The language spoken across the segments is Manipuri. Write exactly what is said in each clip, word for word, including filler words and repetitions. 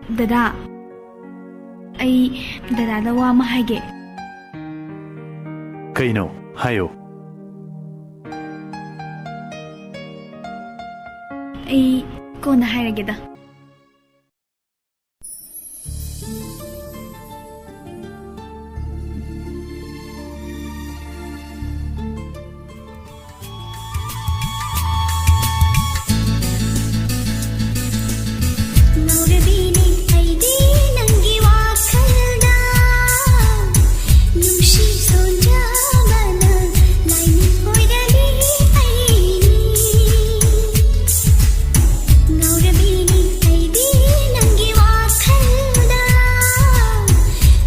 ꯗꯗꯥ, ꯑꯩ ꯗꯗꯥꯗ ꯋꯥ ꯑꯃ ꯍꯥꯏꯒꯦ꯫ ꯀꯩꯅꯣ? ꯍꯥꯏꯌꯣ꯫ ꯑꯩ ꯀꯣꯟꯅ ꯍꯥꯏꯔꯒꯦꯗ꯫ ꯉꯥꯎꯔꯕꯤꯅꯤ ꯑꯩꯗꯤ ꯅꯪꯒꯤ ꯋꯥꯈꯜꯗ, ꯅꯨꯡꯁꯤ ꯁꯣꯟꯖꯕꯅ ꯂꯥꯏꯅꯤꯡ ꯑꯣꯏꯔꯕꯤ ꯑꯩꯅꯤ꯫ ꯉꯥꯎꯔꯕꯤꯅꯤ ꯑꯩꯗꯤ ꯅꯪꯒꯤ ꯋꯥꯈꯜꯗ,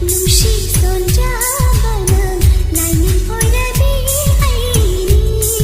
ꯅꯨꯡꯁꯤ ꯁꯣꯟꯖꯕꯅ ꯂꯥꯏꯅꯤꯡ ꯑꯣꯏꯔꯕꯤ ꯑꯩꯅꯤ꯫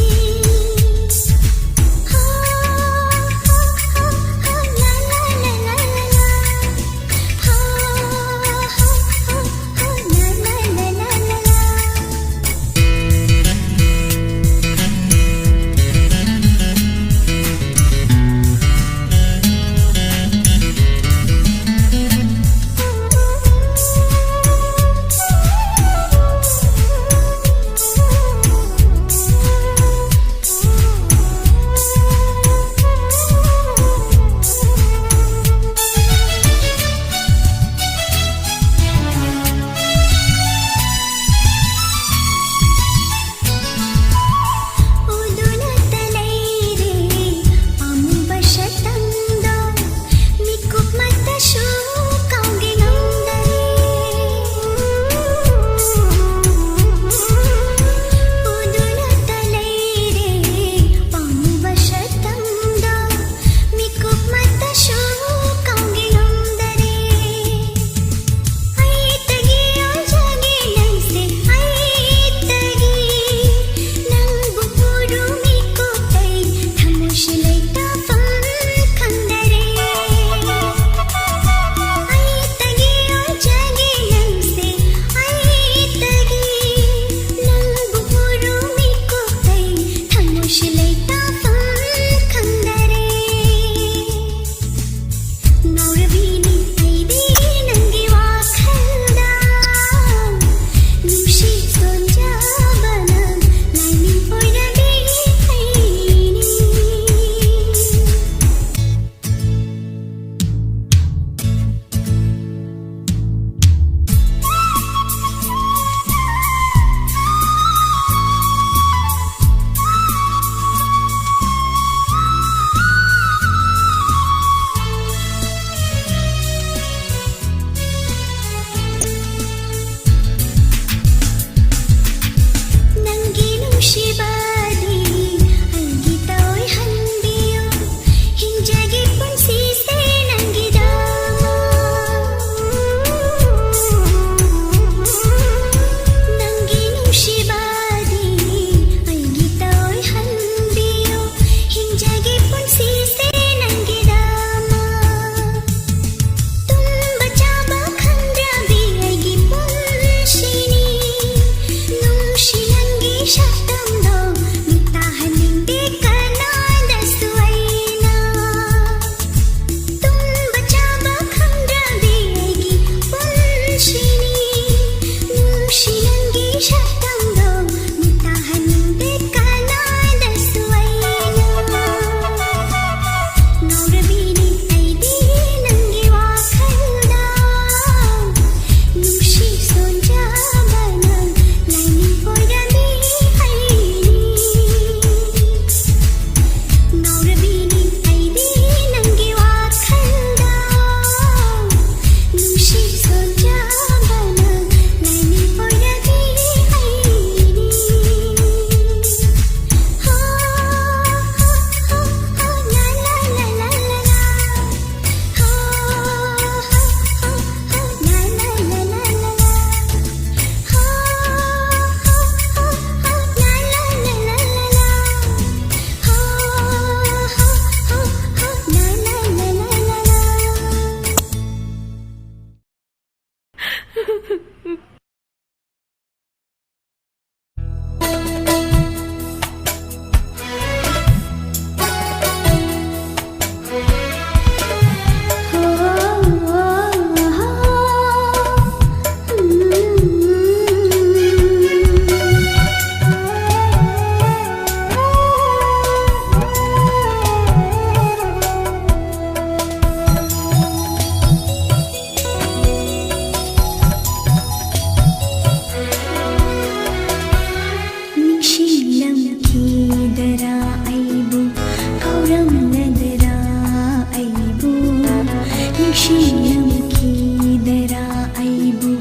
ꯅꯨꯡꯁꯤꯔꯝꯈꯤꯗꯔꯥ ꯑꯩꯕꯨ,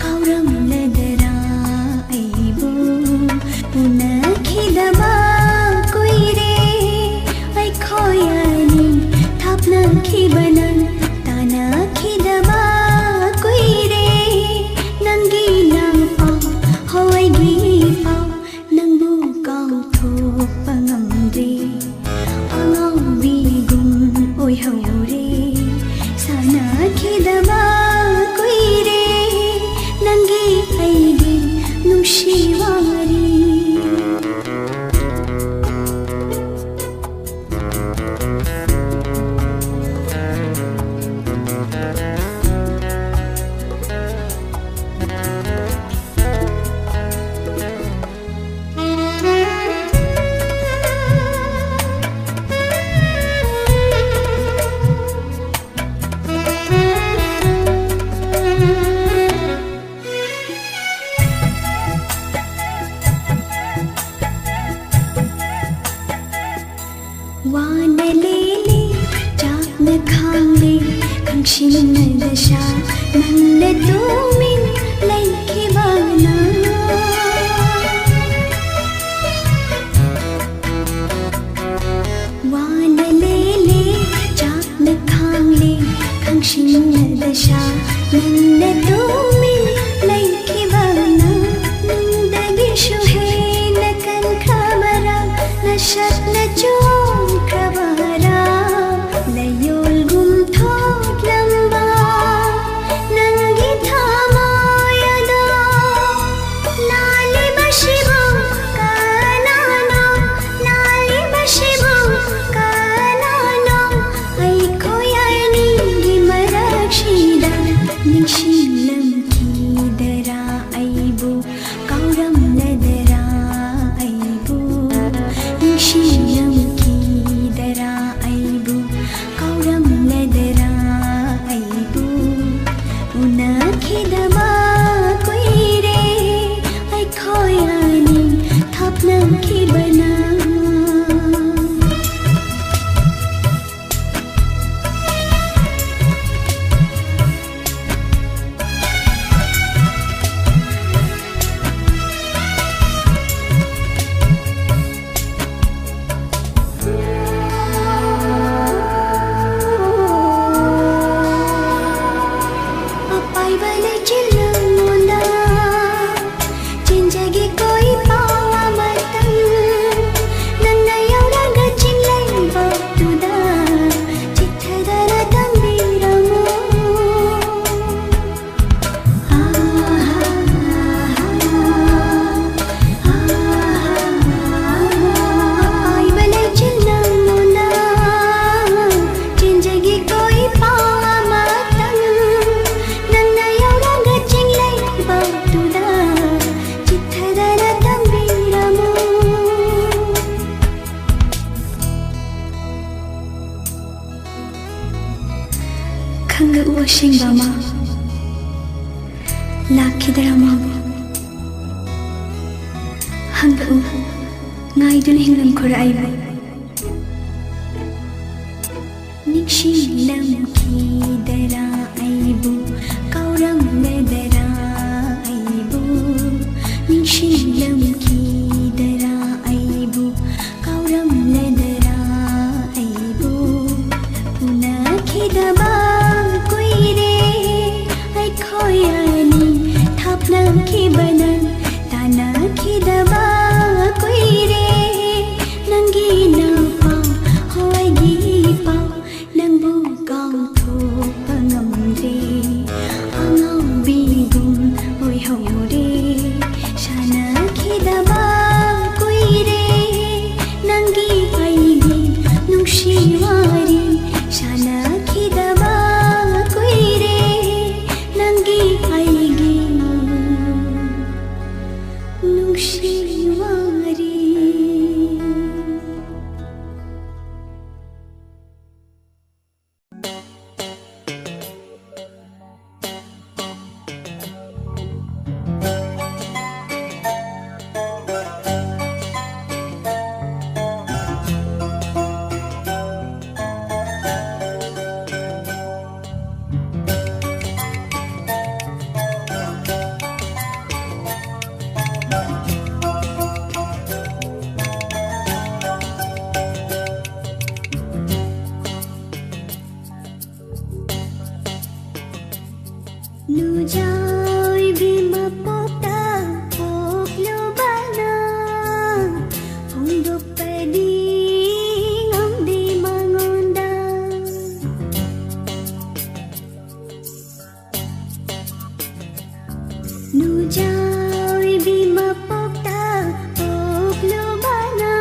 ꯀꯥꯎꯔꯝꯂꯗꯔꯥ ꯑꯩꯕꯨ? ꯎꯅꯈꯤꯗꯕ ꯀꯨꯏꯔꯦ ꯑꯩꯈꯣꯏ ꯑꯅꯤ, ꯊꯥꯞꯅꯈꯤꯕ ꯅꯪ, ꯇꯥꯅꯈꯤꯗꯕ ꯀꯨꯏꯔꯦ ꯅꯪꯒꯤ ꯅꯪ ꯄꯥꯎ, ꯍꯣ ꯑꯩꯒꯤ ꯄꯥꯎ, ꯅꯪꯕꯨ ꯀꯥꯎꯊꯣꯛꯄ ꯉꯝꯗ꯭ꯔꯦ꯫ ꯑꯉꯥꯎꯕꯤꯒꯨꯝ ꯑꯣꯏꯍꯧꯔꯦ꯫ ꯁꯥꯟꯅꯈꯤꯗꯕ ꯀꯨꯏꯔꯦ ꯅꯪꯒꯤ ꯑꯩꯒꯤ ꯅꯨꯡꯁꯤ ꯋꯥꯔꯤ꯫ ꯋꯥꯅ ꯂꯦꯜꯂꯤ, ꯆꯥꯛꯅ ꯈꯥꯡꯂꯤ, ꯈꯪꯁꯤꯟꯅꯗ ꯁꯥ, ꯅꯪꯅ ꯇꯨꯃꯤꯟ ꯂꯩꯈꯤꯕꯅ꯫ ꯋꯥꯅ ꯂꯦꯜꯂꯤ, ꯆꯥꯛꯅ ꯈꯥꯡꯂꯤ, ꯈꯪꯁꯤꯟꯅꯗ ꯁꯥ, ꯅꯪꯅ ꯇꯨꯃꯤꯟ ꯂꯩꯈꯤꯕꯅ꯫ ꯅꯨꯡꯗꯒꯤꯁꯨ ꯍꯦꯟꯅ ꯀꯟꯈ꯭ꯔꯕꯔꯥ ꯅꯁꯛꯅ ꯆꯣꯡꯈ꯭ꯔꯕꯔꯥ? ꯂꯩꯌꯣꯜꯒꯨꯝ ꯊꯣꯛꯂꯝꯕ ꯅꯪꯒꯤ ꯊꯃꯣꯏ ꯑꯗꯣ ꯅꯥꯜꯂꯤꯕꯁꯤꯕꯨ ꯀꯅꯥꯅꯣ? ꯅꯥꯜꯂꯤꯕꯁꯤꯕꯨ ꯀꯅꯥꯅꯣ? ꯑꯩꯈꯣꯏ ꯑꯅꯤꯒꯤ ꯃꯔꯛꯁꯤꯗ ꯅꯤꯡꯁꯤꯡꯂꯝꯈꯤꯗ ꯈꯪꯂꯛꯎ ꯑꯁꯦꯡꯕ ꯑꯃ, ꯂꯥꯛꯈꯤꯗ꯭ꯔꯥ ꯃꯥꯕꯨ? ꯍꯪꯂꯛꯎ, ꯉꯥꯏꯗꯨꯅ ꯍꯤꯡꯂꯝꯈꯨꯔ ꯑꯩꯕꯨ꯫ ꯅꯤꯡꯁꯤꯡꯂꯝꯈꯤꯗ꯭ꯔꯥ ꯑꯩꯕꯨ, ꯀꯥꯎꯔꯝꯂꯗ꯭ꯔꯥ ꯑꯩꯕꯨ? ꯅꯤꯡꯁꯤꯡꯂꯝꯈꯤꯗ꯭ꯔꯥ ꯑꯩꯕꯨ, ꯀꯥꯎꯔꯝꯂꯗ꯭ꯔꯥ ꯑꯩꯕꯨ? ꯎꯅꯈꯤꯗꯕ ꯀꯨꯏꯔꯦ ꯑꯩꯈꯣꯏ ꯑꯅꯤ, ꯊꯥꯞꯅꯈꯤꯕꯅ ꯇꯥꯟꯅꯈꯤꯗꯕ ꯀꯨꯏꯔꯦ꯫ ꯅꯪꯒꯤ ꯅꯄꯥꯎ, ꯍꯣ ꯑꯩꯒꯤ ꯄꯥꯎ, ꯅꯪꯕꯨ ꯀꯥꯎꯊꯣꯛꯄ ꯉꯝꯗ꯭ꯔꯦ꯫ ꯑꯉꯥꯎꯕꯤꯒꯨꯝ ꯑꯣꯏꯍꯧꯔꯦ꯫ ꯁꯥꯟꯅꯈꯤꯗꯕ ꯀꯨꯏꯔꯦ ꯅꯪꯒꯤ ꯑꯩꯒꯤ ꯅꯨꯡꯁꯤ ꯋꯥꯔꯤ꯫ ꯁꯥꯟꯅꯈꯤꯗꯕ ꯀꯨꯏꯔꯦ ꯅꯪꯒꯤ ꯑꯩꯒꯤ ꯅꯨꯡꯁꯤ ꯋꯥꯔꯤ꯫ ꯅꯨꯡꯖꯥꯎ ꯑꯣꯏꯕꯤ ꯃꯄꯣꯛꯇ ꯄꯣꯛꯂꯨꯕꯅ ꯐꯣꯡꯗꯣꯛꯄꯗꯤ ꯉꯝꯗꯦ ꯃꯉꯣꯟꯗ꯫ ꯅꯨꯡꯖꯥꯎ ꯑꯣꯏꯕꯤ ꯃꯄꯣꯛꯇ ꯄꯣꯛꯂꯨꯕꯅ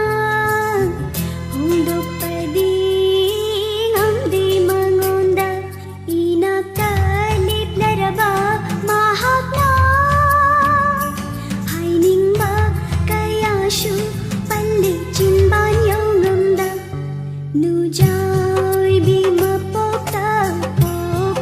ꯐꯣꯡꯗꯣꯛꯄꯗꯤ ꯉꯝꯗꯦ ꯃꯉꯣꯟꯗ꯫ ꯏꯅꯥꯛꯇ ꯂꯦꯞꯂꯔꯕ ꯃꯍꯥꯛꯅ ꯍꯥꯏꯅꯤꯡꯕ ꯀꯌꯥꯁꯨ ꯄꯜꯂꯤ ꯆꯤꯟꯕꯥꯟ ꯌꯧꯉꯝꯗ꯫ ꯅꯨꯡꯖꯥꯎ ꯑꯣꯏꯕꯤ ꯃꯄꯣꯛꯇ ꯄꯣꯛ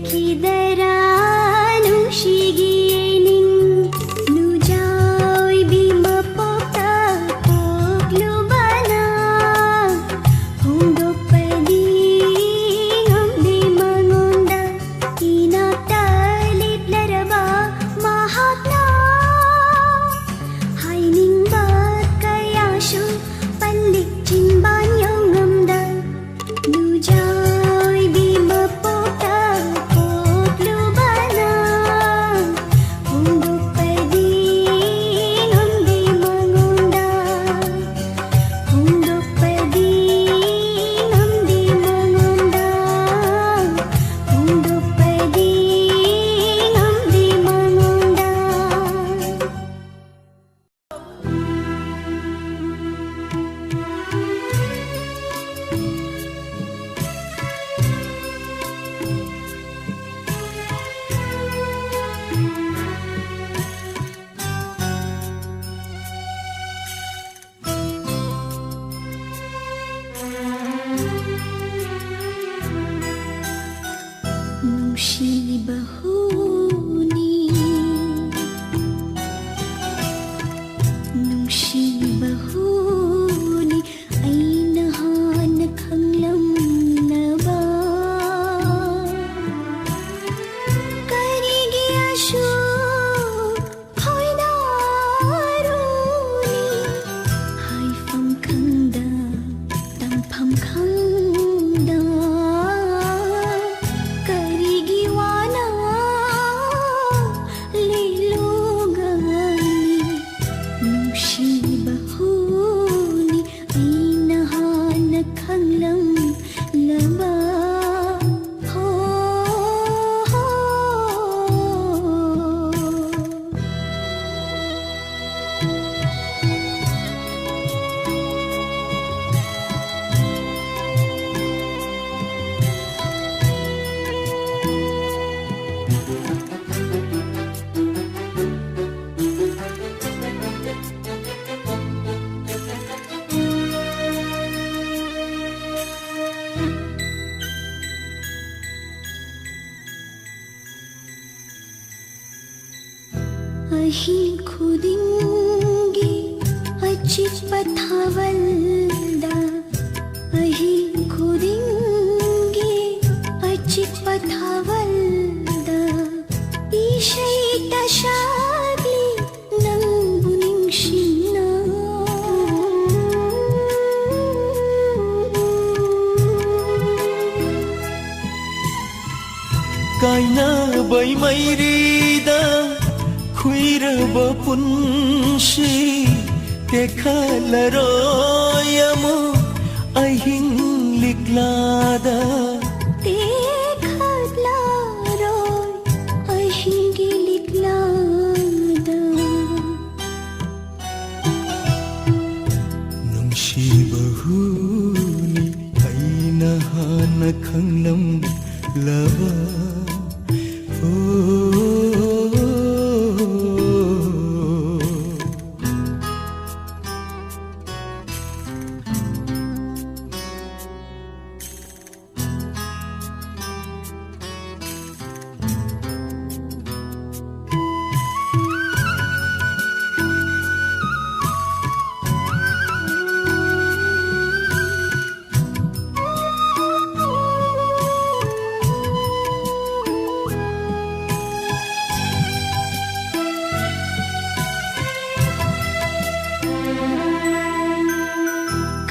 ꯈꯤꯗꯔꯥ ꯅꯨꯡꯁꯤꯒꯤ ꯅꯤꯡ ꯅꯨꯖꯥꯎ ꯏꯕꯤ ꯃꯄꯣꯛꯇ ꯄꯣꯛꯂꯨꯕꯅ ꯍꯣꯡꯗꯣꯛꯄꯗꯤ ꯉꯝꯗꯦ ꯃꯉꯣꯟꯗ ꯏꯅꯥꯛꯇ ꯂꯦꯞꯂꯔꯕ ꯃꯍꯥꯛꯅ ꯍꯥꯏꯅꯤꯡꯕ ꯀꯌꯥꯁꯨ ꯄꯜꯂꯤ ꯆꯤꯟꯕꯥꯟ ꯌꯧꯉꯝꯗ ꯅꯨꯖꯥꯎ ꯏꯕꯤ ꯃꯄꯣꯛꯇ ꯄꯣꯛꯂꯨꯕꯅ ꯍꯣꯡꯗꯣꯛꯄꯗꯤ ꯉꯝꯗꯦ ꯃꯉꯣꯟꯗ ꯍꯣꯡꯗꯣꯛꯄꯗꯤ ꯉꯝꯗꯦ ꯃꯉꯣꯟꯗ ꯍꯣꯡꯗꯣꯛꯄꯗꯤ ꯉꯝꯗꯦ ꯃꯉꯣꯟꯗ ꯅꯨꯡꯁꯤꯕ ꯍꯨꯅꯤ ꯅꯨꯡꯁꯤꯕ ꯍꯨꯅꯤ ꯑꯩꯅ ꯍꯥꯟꯅ ꯈꯪꯂꯝꯂꯕ ꯀꯔꯤꯒꯤ ꯑꯁꯨꯛ ꯈꯣꯏꯗꯥꯔꯨꯅꯤ ꯍꯥꯏꯐꯝ ꯈꯪꯗ ꯇꯝꯐꯝ ꯈꯪꯗ ꯀꯔꯤꯒꯤ ꯋꯥꯅ ꯑꯍꯤꯡ ꯈꯨꯗꯤꯡꯒꯤ ꯑꯆꯤꯛꯄ ꯊꯥꯕꯜꯗ, ꯑꯍꯤꯡ ꯈꯨꯗꯤꯡꯒꯤ ꯑꯆꯤꯛꯄ ꯊꯥꯕꯜꯗ ꯏꯁꯩ ꯇꯁꯥꯗꯤ ꯅꯪꯕꯨ ꯅꯤꯡꯁꯤꯡꯅ꯫ ꯀꯥꯏꯅꯕꯩ ꯃꯩꯔꯤꯗ ꯈꯨꯏꯔꯕ ꯄꯨꯟꯁꯤ ꯇꯦꯛꯈꯠꯂꯔꯣꯏ ꯑꯃꯨꯛ ꯑꯍꯤꯡ ꯂꯤꯛꯂꯥꯗ꯫ ꯇꯦꯛꯈꯠꯂꯔꯣꯏ ꯑꯍꯤꯡꯒꯤ ꯂꯤꯛꯂꯥꯗ꯫ ꯅꯨꯡꯁꯤꯕ ꯍꯨꯅꯤ ꯑꯩꯅ ꯍꯥꯟꯅ ꯈꯪꯂꯝꯂꯕ꯫ ꯑꯣ꯫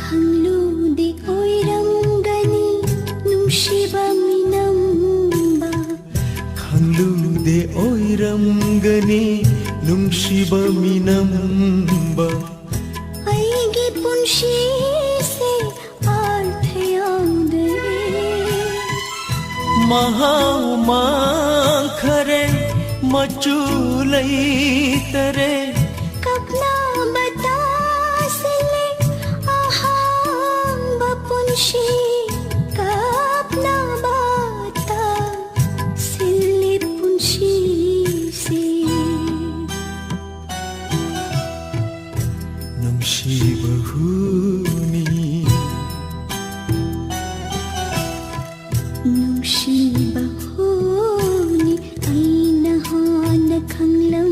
ꯈꯪꯂꯨꯗꯦ ꯑꯣꯏꯔꯝꯒꯅꯤ ꯅꯨꯡꯁꯤꯕ ꯃꯤꯅꯝꯕ꯫ ꯈꯪꯂꯨꯗꯦ ꯑꯣꯏꯔꯝꯒꯅꯤ ꯅꯨꯡꯁꯤꯕ ꯃꯤꯅꯝꯕ꯫ ꯑꯩꯒꯤ ꯄꯨꯟꯁꯤꯁꯦ ꯑꯔꯊ ꯌꯥꯎꯗ꯭ꯔꯦ꯫ ꯃꯍꯥꯎ ꯃꯥꯡꯈꯔꯦ, ꯃꯆꯨ ꯂꯩꯇꯔꯦ꯫ ꯀꯞꯅꯕ ꯇꯥꯁꯤꯜꯂꯦ ꯑꯍꯥꯟꯕ ꯄꯨꯟꯁꯤ, ꯀꯞꯅꯕ ꯇꯥꯁꯤꯜꯂꯦ ꯄꯨꯟꯁꯤꯁꯦ꯫ ꯅꯨꯡꯁꯤꯕ ꯍꯨꯅꯤ꯫ ꯅꯨꯡꯁꯤꯕ ꯍꯨꯅꯤ ꯑꯩꯅ ꯍꯥꯟꯅ ꯈꯪꯂꯝ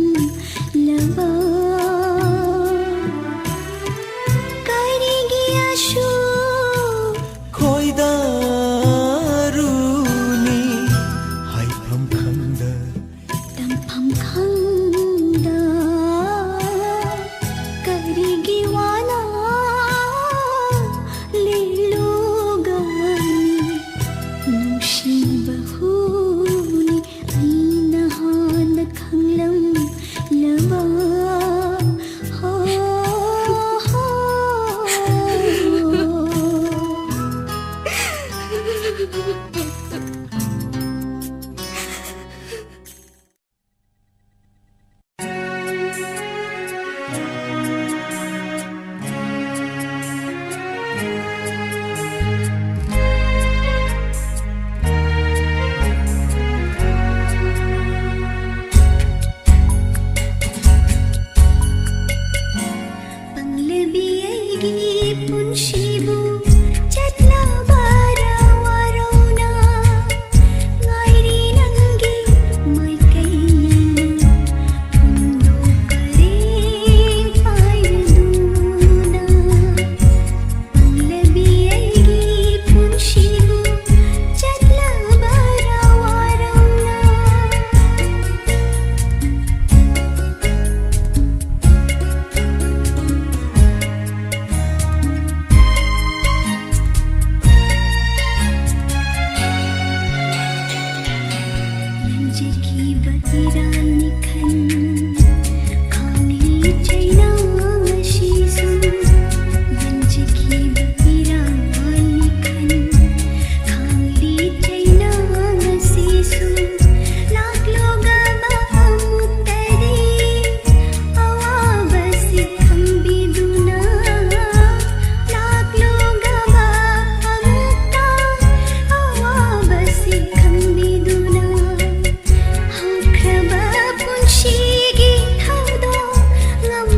ꯆꯠꯈꯤꯕ ꯏꯔꯥꯜ ꯅꯤꯈꯟ ꯈꯥꯡꯂꯤ ꯆꯩꯅꯥ ꯉꯁꯤꯁꯨ꯫ ꯌꯦꯡꯖꯈꯤꯕ ꯏꯔꯥꯜ ꯅꯤꯈꯟ ꯈꯥꯡꯂꯤ ꯆꯩꯅꯥ ꯉꯁꯤꯁꯨ꯫ ꯂꯥꯛꯂꯣꯒꯕ ꯑꯃꯨꯛꯇꯗꯤ ꯑꯋꯥꯕꯁꯤ ꯈꯪꯕꯤꯗꯨꯅ꯫ ꯂꯥꯛꯂꯣꯒꯕ ꯑꯃꯨꯛꯇ ꯑꯋꯥꯕꯁꯤ ꯈꯪꯕꯤꯗꯨꯅ꯫ ꯍꯧꯈ꯭ꯔꯕ ꯄꯨꯟꯁꯤꯒꯤ ꯊꯧꯗꯣꯛ ꯉꯝ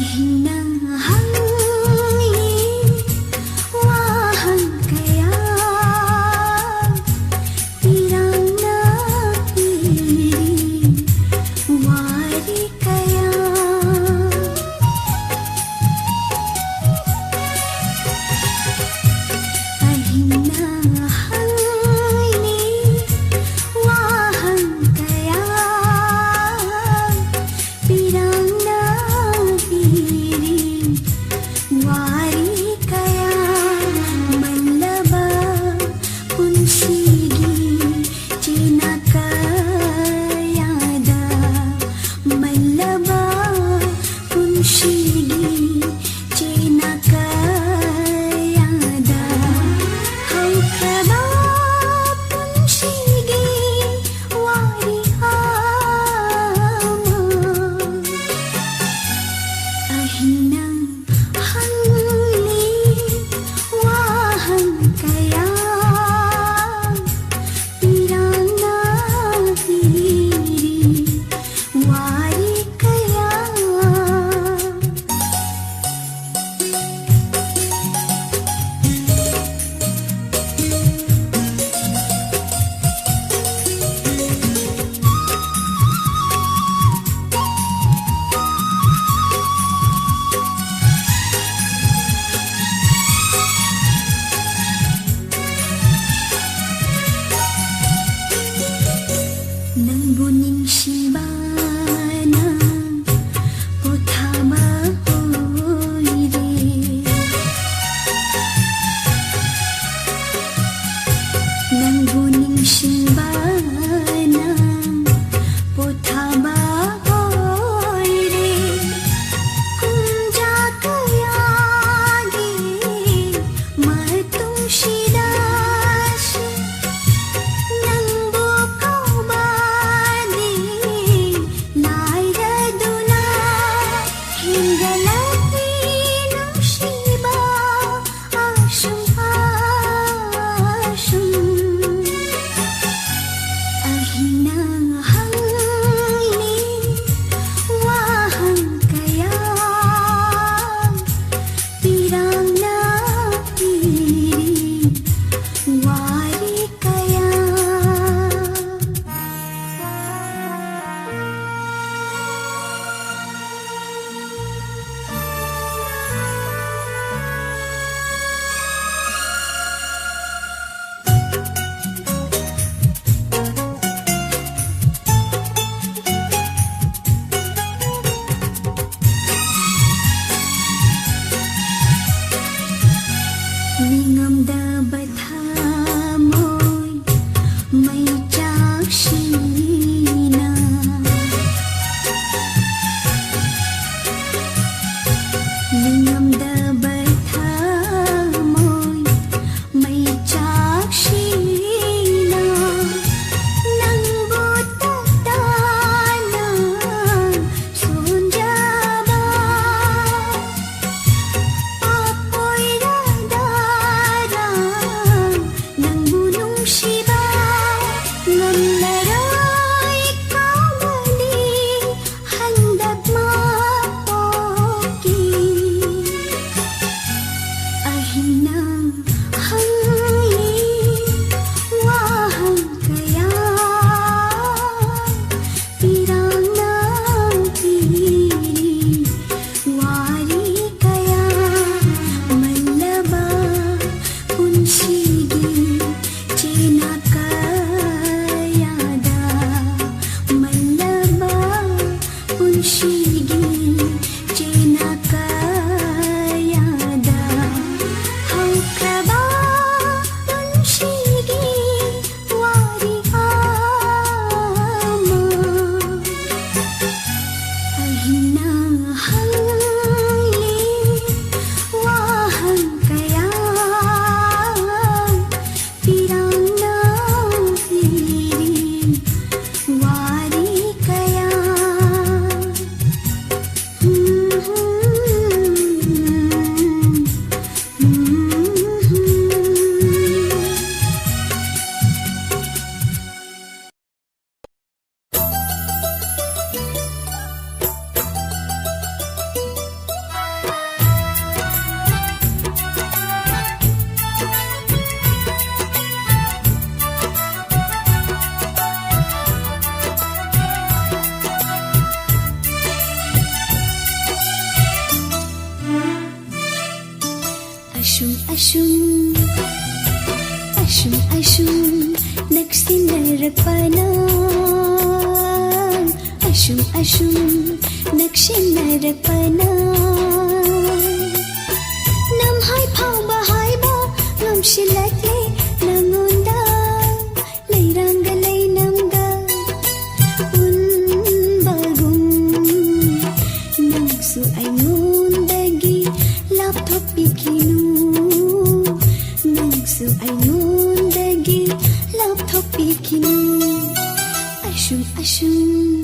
ꯑꯍꯤꯡꯅ ꯍꯪꯂꯤ ꯋꯥꯍꯪ ꯀꯌꯥ, ꯄꯤꯔꯥꯡꯅ ꯄꯤꯔꯤ ꯋꯥꯔꯤ ꯀꯌꯥ꯫ ꯑꯍꯤꯡꯅ ꯍꯪꯂꯤ ꯋꯥꯍꯪ ꯀꯌꯥ, ꯄꯤꯔꯥꯡꯅ ꯄꯤꯔꯤ ꯁꯤꯒꯤ ꯆꯦꯅ ꯀꯌꯥꯗ ꯍꯧꯈ꯭ꯔꯕ ꯄꯨꯟꯁꯤꯒꯤ ꯋꯥꯔꯤ ꯑꯃ꯫ ꯑꯍꯤꯡꯅ ꯍꯪꯂꯤ ꯋꯥꯍꯪ ꯀꯌꯥ, ꯄꯤꯔꯥꯡꯅ ꯄꯤꯔꯤ ꯋꯥꯔꯤ ꯀꯌꯥ꯫ ꯑꯁꯨꯝ ꯑꯁꯨꯝ, ꯑꯁꯨꯝ ꯑꯁꯨꯝ ꯅꯛꯁꯤꯟꯅꯔꯛꯄꯅ, ꯑꯁꯨꯝ ꯑꯁꯨꯝ ꯅꯛꯁꯤꯟꯅꯔꯛꯄꯅ, ꯅꯝꯍꯥꯏ ꯐꯥꯎꯕ ꯍꯥꯏꯕ ꯉꯝꯁꯤꯜꯂꯛꯂꯦ ꯅꯉꯣꯟꯗ꯫ ꯂꯩꯔꯥꯡꯒ ꯂꯩꯅꯝꯒ ꯄꯨꯟꯕꯒꯨꯝ, ꯅꯪꯁꯨ ꯑꯩꯉꯣꯟꯗꯒꯤ ꯂꯥꯞꯊꯣꯛꯄꯤꯈꯤꯅꯨ, ꯅꯪꯁꯨ ꯑꯩꯉꯣꯟꯗꯒꯤ ꯂꯥꯞꯊꯣꯛꯄꯤꯈꯤꯅꯨ꯫ ꯑꯁꯨꯝ ꯑꯁꯨꯝ,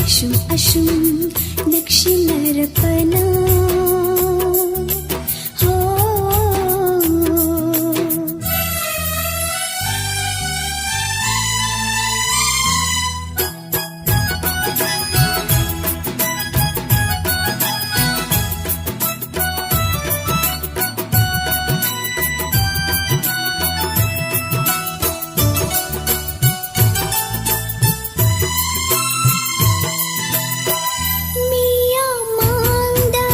ꯑꯁꯨꯝ ꯑꯁꯨꯝ ꯅꯛꯁꯤꯟꯅꯔꯛꯄꯅ꯫ ꯃꯤꯌꯥꯝ ꯃꯥꯡꯗ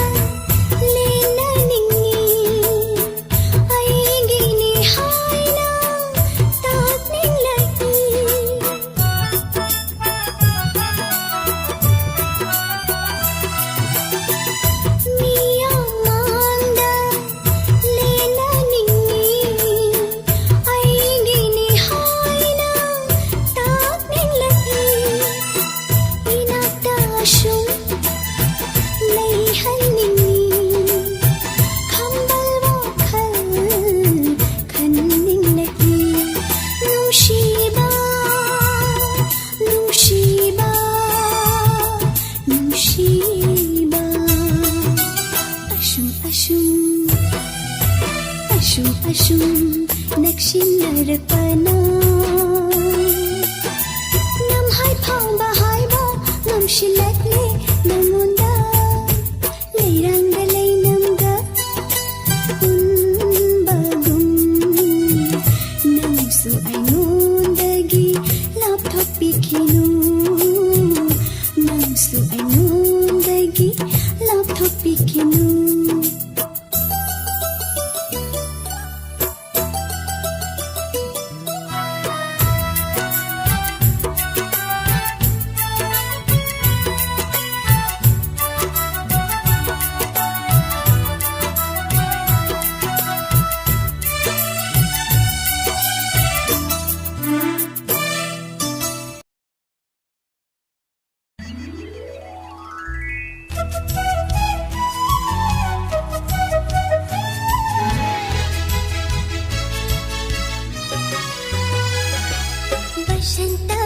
ꯕꯁꯟꯇ,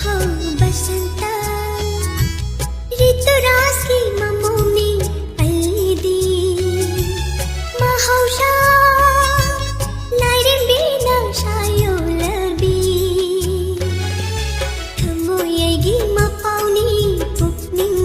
ꯍꯣ ꯕꯁꯟꯇ, ꯔꯤꯇꯨꯔꯥꯖꯀꯤ ꯃꯃꯣꯝꯅꯤ ꯑꯩꯗꯤ꯫ ꯃꯍꯧꯁꯥ ꯂꯥꯏꯔꯦꯝꯕꯤꯅ ꯁꯥꯌꯣꯜꯂꯕꯤ꯫ ꯊꯃꯣꯏ ꯑꯩꯒꯤ ꯃꯄꯥꯎꯅꯤ ꯄꯨꯛꯅꯤꯡ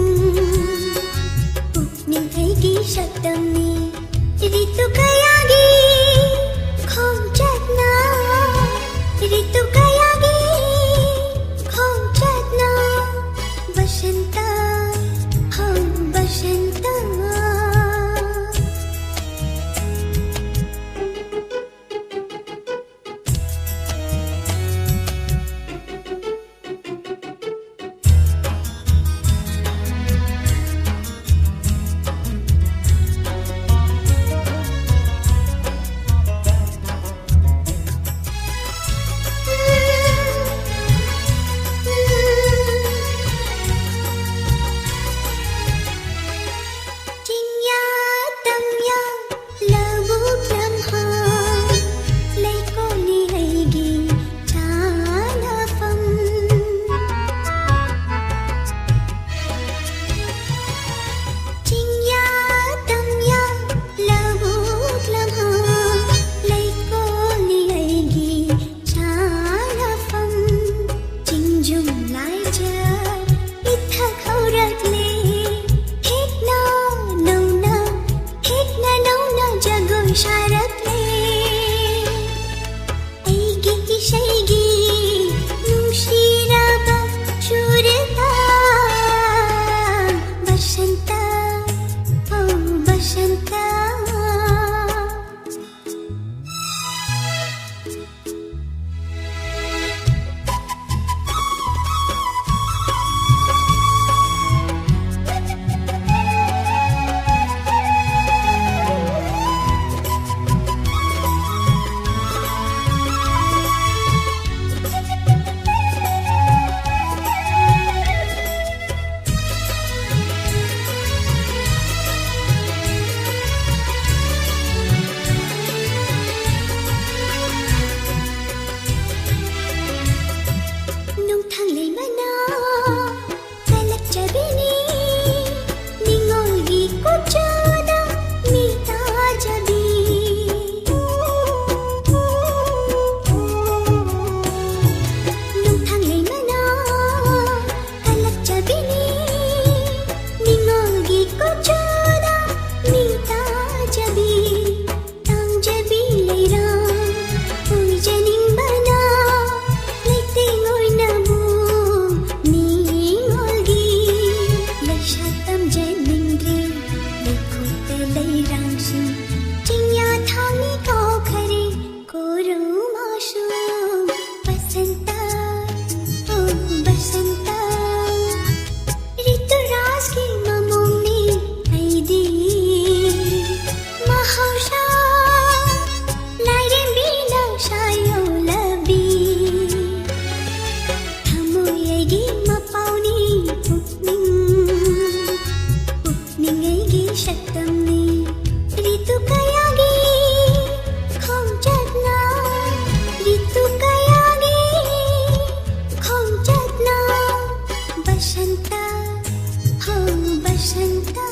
ꯕꯁꯟꯇ, ꯍꯣ ꯕꯁꯟꯇ꯫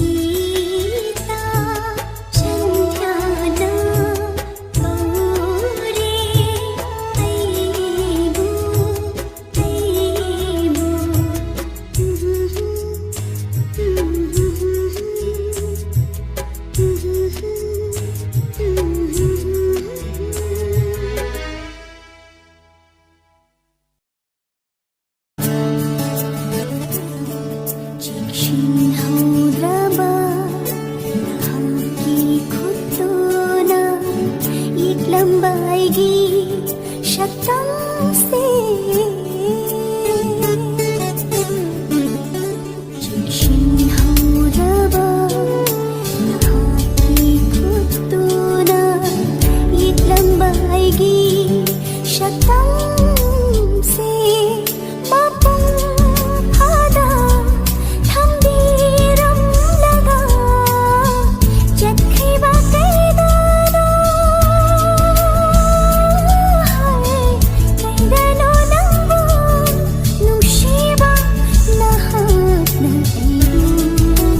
ꯏꯇꯥ ꯁꯟꯙ꯭ꯌꯥꯅ ꯀꯧꯔꯦ ꯑꯩꯕꯨ, ꯑꯩꯕꯨ꯫ ꯆꯦꯛꯁꯤꯟꯍꯧꯗ꯭ꯔꯕ ꯅꯍꯥꯛꯀꯤ ꯈꯨꯠꯇꯨꯅ ꯌꯦꯛꯂꯝꯕ ꯑꯩꯒꯤ ꯁꯛꯇꯝꯁꯦ꯫ ꯆꯦꯛꯁꯤꯟꯍꯧꯗ꯭ꯔꯕ ꯅꯍꯥꯛꯀꯤ ꯈꯨꯠꯇꯨꯅ ꯌꯦꯛꯂꯝꯕ ꯑꯩꯒꯤ ꯁꯛꯇꯝꯁꯦ ꯃꯄꯨꯡ ꯐꯥꯅ ꯊꯝꯕꯤꯔꯝꯂꯒ ꯆꯠꯈꯤꯕ ꯀꯩꯗꯅꯣ, ꯍꯥꯏ, ꯀꯩꯗꯅꯣ ꯅꯪꯕꯨ ꯅꯨꯡꯁꯤꯕ ꯅꯍꯥꯛꯅ ꯑꯩꯕꯨ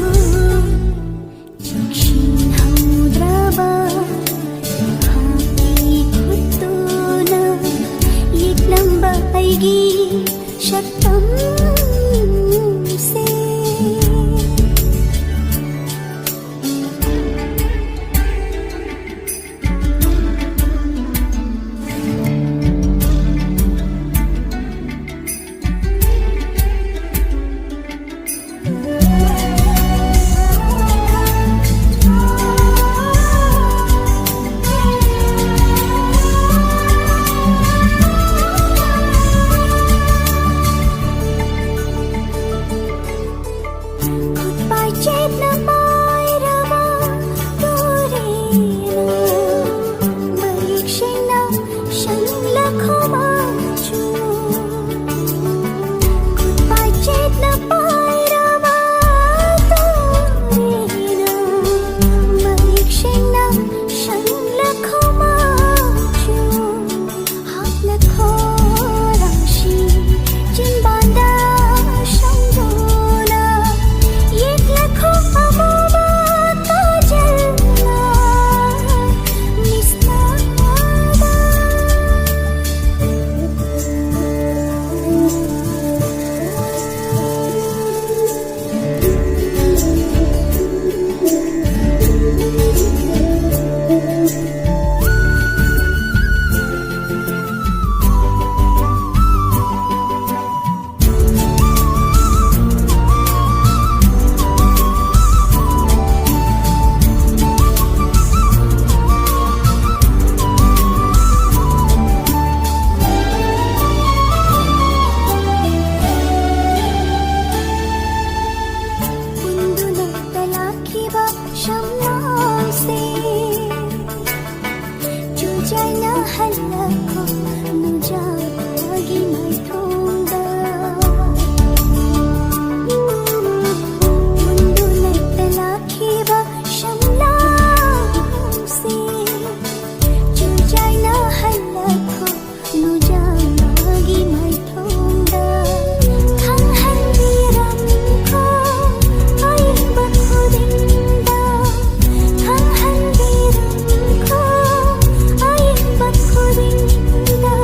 ꯆꯦꯛꯁꯤꯟꯍꯧꯗ꯭ꯔꯕ ꯅꯍꯥꯛꯀꯤ ꯈꯨꯠꯇꯨꯅ ꯌꯦꯛ ꯍꯜꯂꯛꯈꯣ ꯅꯨꯡꯖꯥꯒꯤ ꯃꯥꯏꯊꯣꯡꯗ꯫ ꯃꯨꯟꯗꯨꯅ ꯂꯥꯛꯈꯤꯕ ꯁꯝꯂꯥꯡꯁꯦ ꯆꯨꯖꯥꯏꯅ ꯍꯜꯂꯛꯈꯣ ꯅꯨꯡꯖꯥꯒꯤ ꯃꯥꯏꯊꯣꯡꯗ꯫ ꯈꯪꯍꯟꯕꯤꯔꯝꯈꯣ ꯑꯏꯪꯕ ꯈꯨꯗꯤꯡꯗ꯫ ꯈꯪꯍꯟꯕꯤꯔꯝꯈꯣ ꯑꯏꯪꯕ ꯈꯨꯗꯤꯡꯗ꯫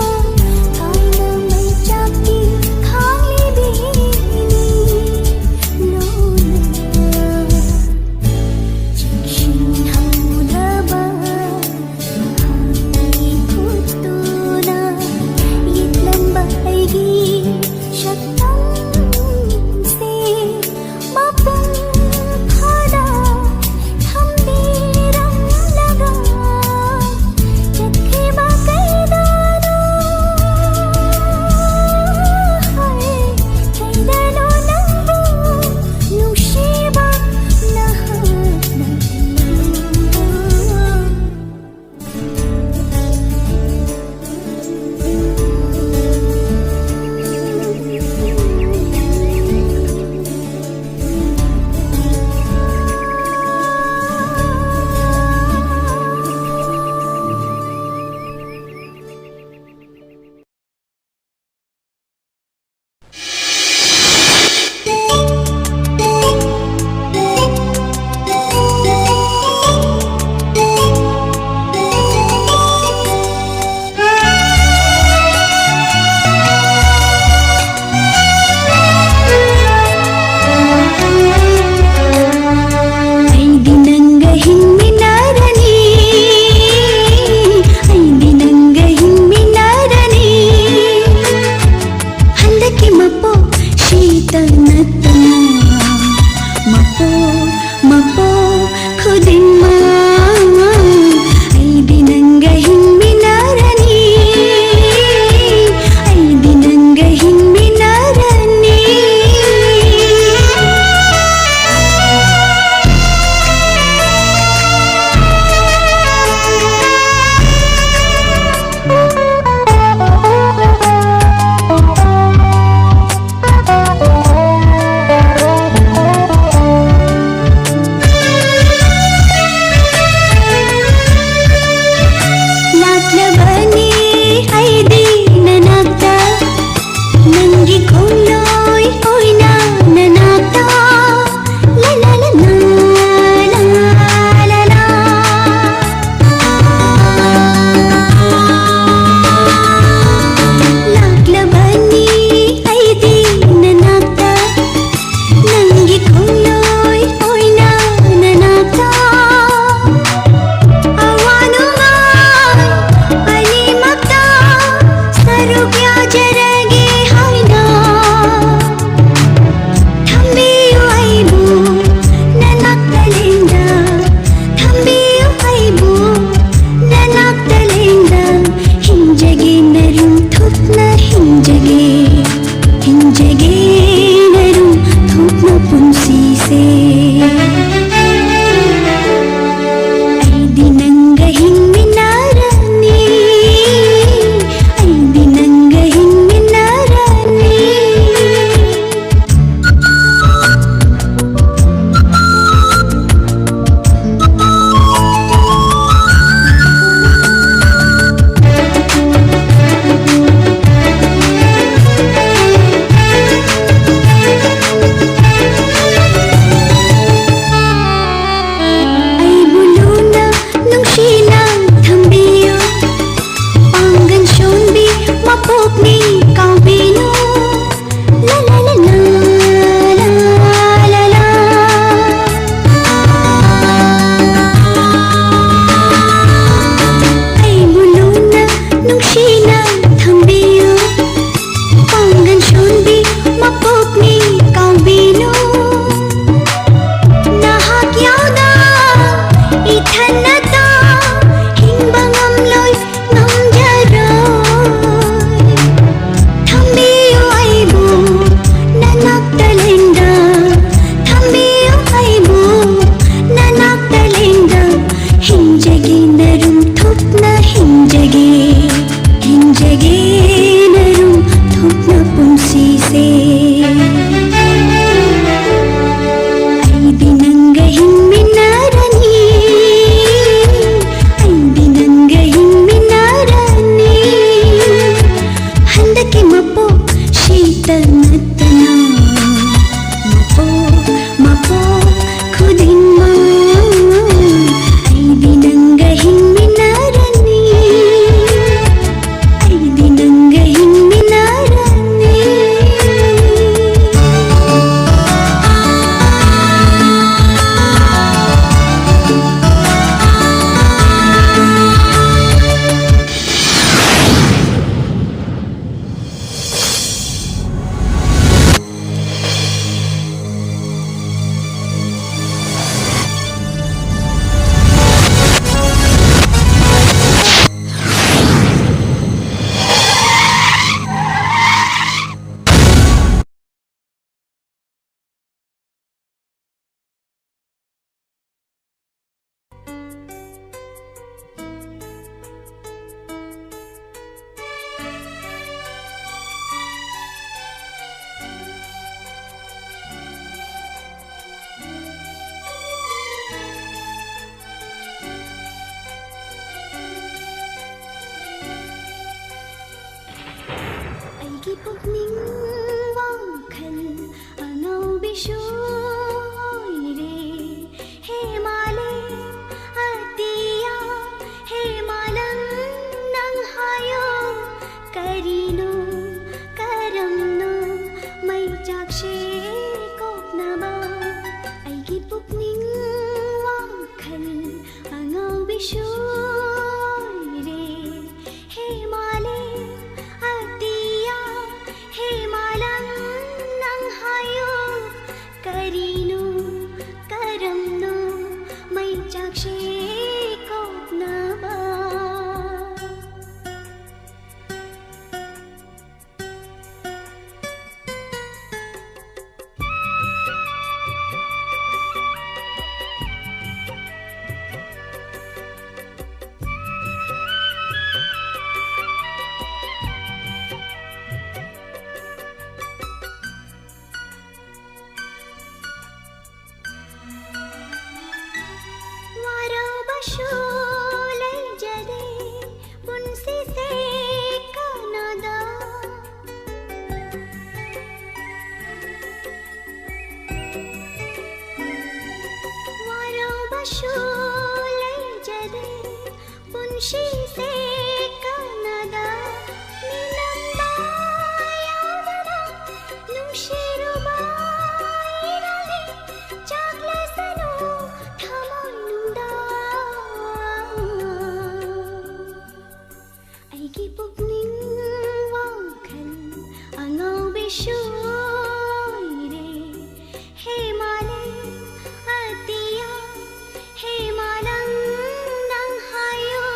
ꯑꯩꯒꯤ ꯄꯨꯛꯅꯤꯡ ꯋꯥꯈꯜ ꯑꯉꯧꯕꯤꯁꯨ ꯑꯣꯏꯔꯦ꯫ ꯍꯦ ꯃꯥꯂꯦꯝ ꯑꯇꯤꯌꯥ, ꯍꯦ ꯃꯥꯂꯪ ꯅꯪ ꯍꯥꯏꯌꯣ, ꯀꯔꯤꯅꯣ ꯀꯔꯝꯅꯣ ꯃꯩꯆꯥꯛꯁꯦ ꯀꯣꯛꯅꯕ? ꯑꯩꯒꯤ ꯄꯨꯛꯅꯤꯡ ꯋꯥꯈꯜ ꯑꯉꯧꯕꯤꯁꯨ ꯑꯣꯏꯔꯦ꯫ ꯍꯦ ꯃꯥꯂꯦꯝ ꯑꯇꯤꯌꯥ, ꯍꯦ ꯃꯥꯂꯪ ꯅꯪ ꯍꯥꯏꯌꯣ, ꯀꯔꯤꯅꯣ ꯀꯔꯝꯅꯣ ꯃꯩꯆꯥꯛꯁꯦ ꯀꯣꯛꯅꯕ? ꯋꯥꯔꯧꯕꯁꯨ ꯂꯩꯖꯗꯦ ꯄꯨꯟꯁꯤꯁꯦ ꯀꯅꯥꯗ꯫ ꯋꯥꯔꯧꯕꯁꯨ ꯂꯩꯖꯗꯦ ꯄꯨꯟꯁꯤꯁꯦ ꯀꯅꯥꯗ꯫ ꯃꯤꯅꯝꯕ ꯌꯥꯎꯗꯅ ꯅꯨꯡꯁꯤꯔꯨꯕ ꯏꯔꯥꯜꯂꯤ ꯆꯥꯛꯂꯁꯅꯨ ꯊꯃꯣꯏꯅꯨꯡꯗ꯫ ꯑꯩꯒꯤ ꯄꯨꯛꯅꯤꯡ ꯋꯥꯈꯜ ꯑꯉꯧꯕꯤꯁꯨ ꯑꯣꯏꯔꯦ꯫ ꯍꯦ ꯃꯥꯂꯦꯝ ꯑꯇꯤꯌꯥ, ꯍꯦ ꯃꯥꯂꯪ ꯅꯪ ꯍꯥꯏꯌꯣ,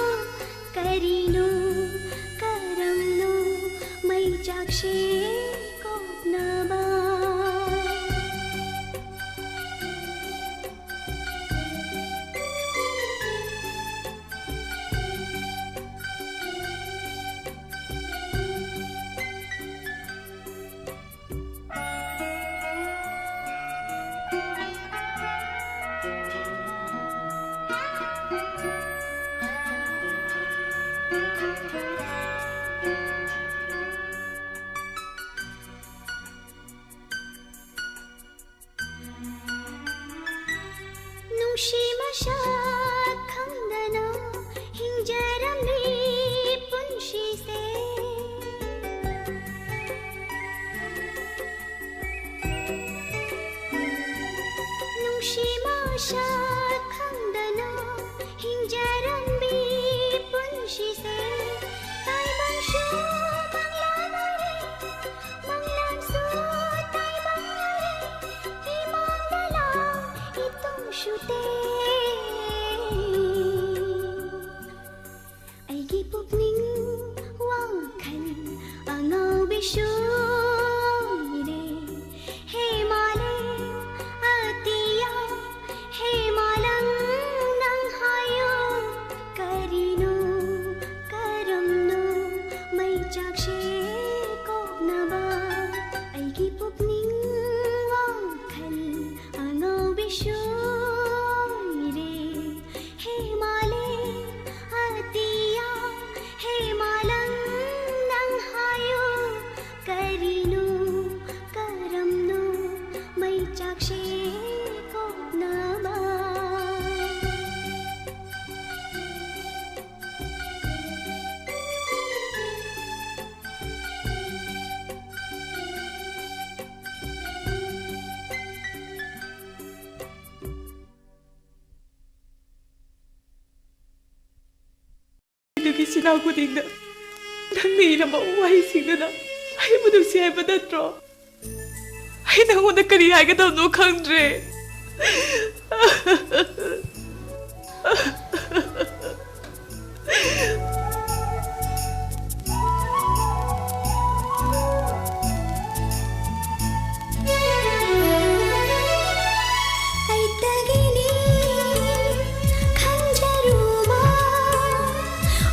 ꯀꯔꯤꯅꯣ ꯀꯔꯝꯅꯣ ꯃꯩꯆꯥꯛꯁꯦ ꯀꯣꯛꯅꯕ? ꯃꯁꯛ ꯈꯪꯗꯅ ꯍꯤꯡꯖꯔꯝꯕꯤ ꯄꯨꯟꯁꯤꯁꯦ ꯇꯥꯏꯕꯪꯁꯨ ꯃꯪꯂꯥꯟ ꯑꯣꯏꯔꯦ, ꯃꯪꯂꯥꯟꯁꯨ ꯇꯥꯏꯕꯪ ꯑꯣꯏꯔꯦ, ꯏꯃꯥꯡꯗ ꯂꯥꯡ ꯏꯇꯨꯡꯁꯨ ꯇꯦ꯫ ꯑꯩꯒꯤ ꯄꯨꯛꯅꯤꯡ ꯋꯥꯈꯜ ꯑꯉꯥꯎꯕꯤꯁꯨ ꯑꯣꯏꯔꯦ꯫ ꯍꯦ ꯃꯥꯂꯦꯝ ꯑꯇꯤꯌꯥ, ꯍꯦ ꯃꯥꯂꯪ ꯅꯪ ꯍꯥꯏꯌꯨ, ꯀꯔꯤꯅꯣ ꯀꯔꯝꯅꯣ ꯃꯩꯆꯥꯛꯁꯦ ꯀꯣꯛꯅꯕ? ꯑꯩꯒꯤ ꯄꯨꯛꯅꯤꯡ ꯋꯥꯈꯜ ꯑꯉꯥꯎꯕꯤꯁꯨ ꯑꯣꯏꯔꯦ꯫ ꯍꯦ ꯃꯥꯂꯦꯝ ꯑꯇꯤꯌꯥ, ꯍꯦ ꯃꯥꯂꯪ ꯅꯪ ꯍꯥꯏꯌꯨ, ꯀꯔꯤꯅꯣ ꯀꯔꯝꯅꯣ ꯃꯩꯆꯥꯛꯁꯦ ꯀꯣꯛꯅꯕ? ꯑꯗꯨꯒꯤ ꯁꯤꯅꯥ ꯈꯨꯗꯤꯡꯗ ꯅꯪꯅ ꯏꯔꯝꯕ ꯋꯥꯍꯩꯁꯤꯡꯗꯨꯅ ꯑꯩꯕꯨ ꯅꯨꯡꯁꯤ ꯍꯥꯏꯕ ꯅꯠꯇ꯭ꯔꯣ? ꯑꯩ ꯅꯪꯉꯣꯟꯗ ꯀꯔꯤ ꯍꯥꯏꯒꯗꯕꯅꯣ ꯈꯪꯗ꯭ꯔꯦ꯫ ꯑꯩꯇꯒꯤꯅꯤ ꯈꯟꯖꯔꯨꯕ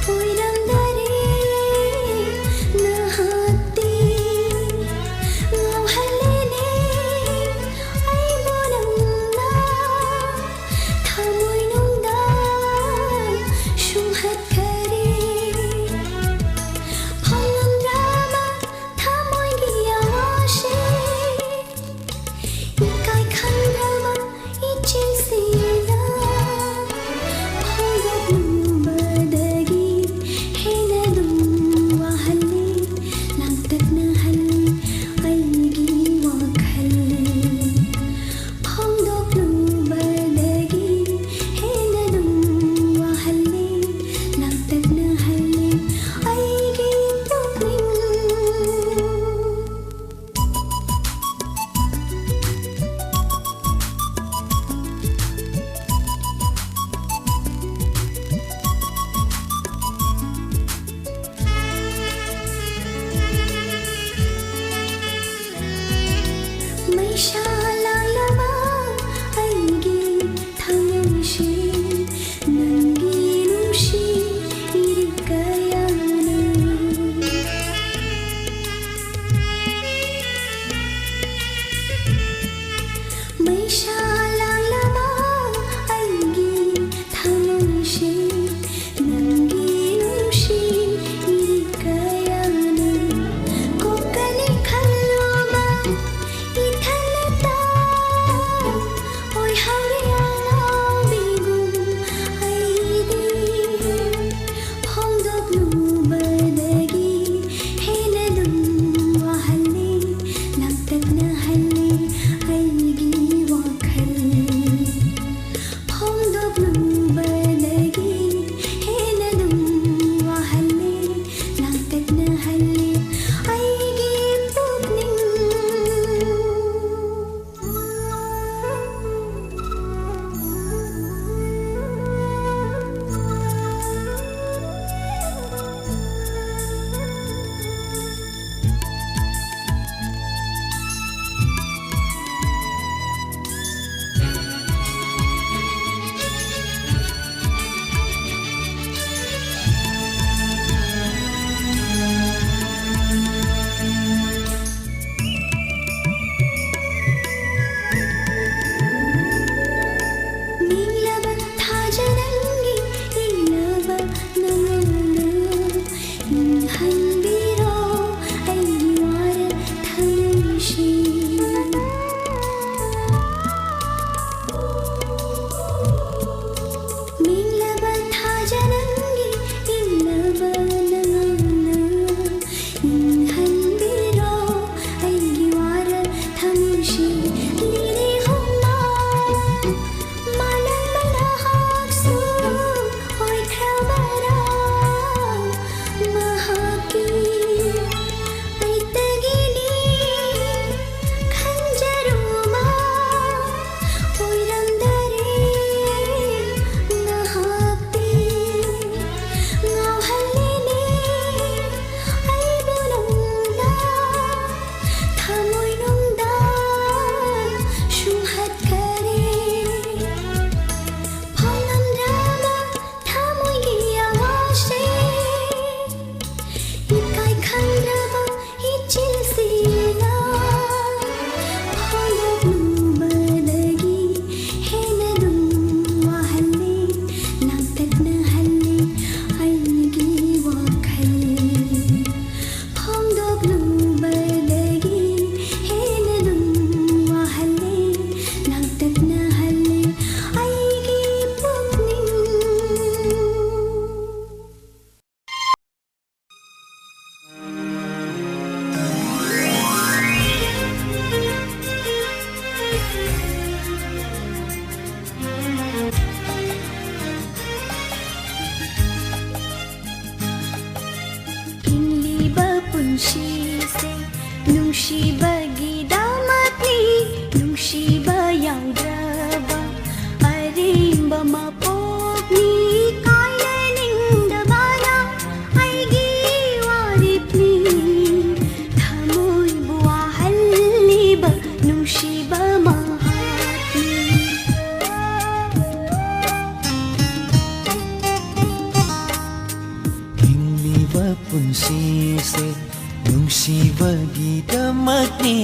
ꯑꯣꯏꯔꯝꯗꯔꯦ ꯅꯍꯥꯛꯇꯤ꯫ ꯉꯥꯎꯍꯜꯂꯦꯅꯦ ꯑꯩꯕꯨ ꯅꯪꯅ ꯊꯃꯣꯏꯅꯨꯡꯗ ꯁꯨꯝꯍꯠꯈꯔꯦ꯫ ꯄꯨꯟꯁꯤꯁꯦ ꯅꯨꯡꯁꯤꯕꯒꯤꯗꯃꯛꯅꯤ, ꯅꯨꯡꯁꯤꯕ ꯌꯥꯎꯗ꯭ꯔꯕ ꯑꯔꯦꯝꯕ ꯃꯄꯣꯛꯅꯤ꯫ ꯀꯥꯏꯅꯅꯤꯡꯗꯕꯅ ꯑꯩꯒꯤ ꯋꯥꯔꯦꯞꯅꯤ, ꯊꯃꯣꯏꯕꯨ ꯋꯥꯍꯜꯂꯤꯕ ꯅꯨꯡꯁꯤꯕ ꯃꯍꯥꯛꯅꯤ꯫ ꯍꯤꯡꯂꯤꯕ ꯄꯨꯟꯁꯤꯁꯦ ꯅꯨꯡꯁꯤꯕꯒꯤꯗꯃꯛꯅꯤ,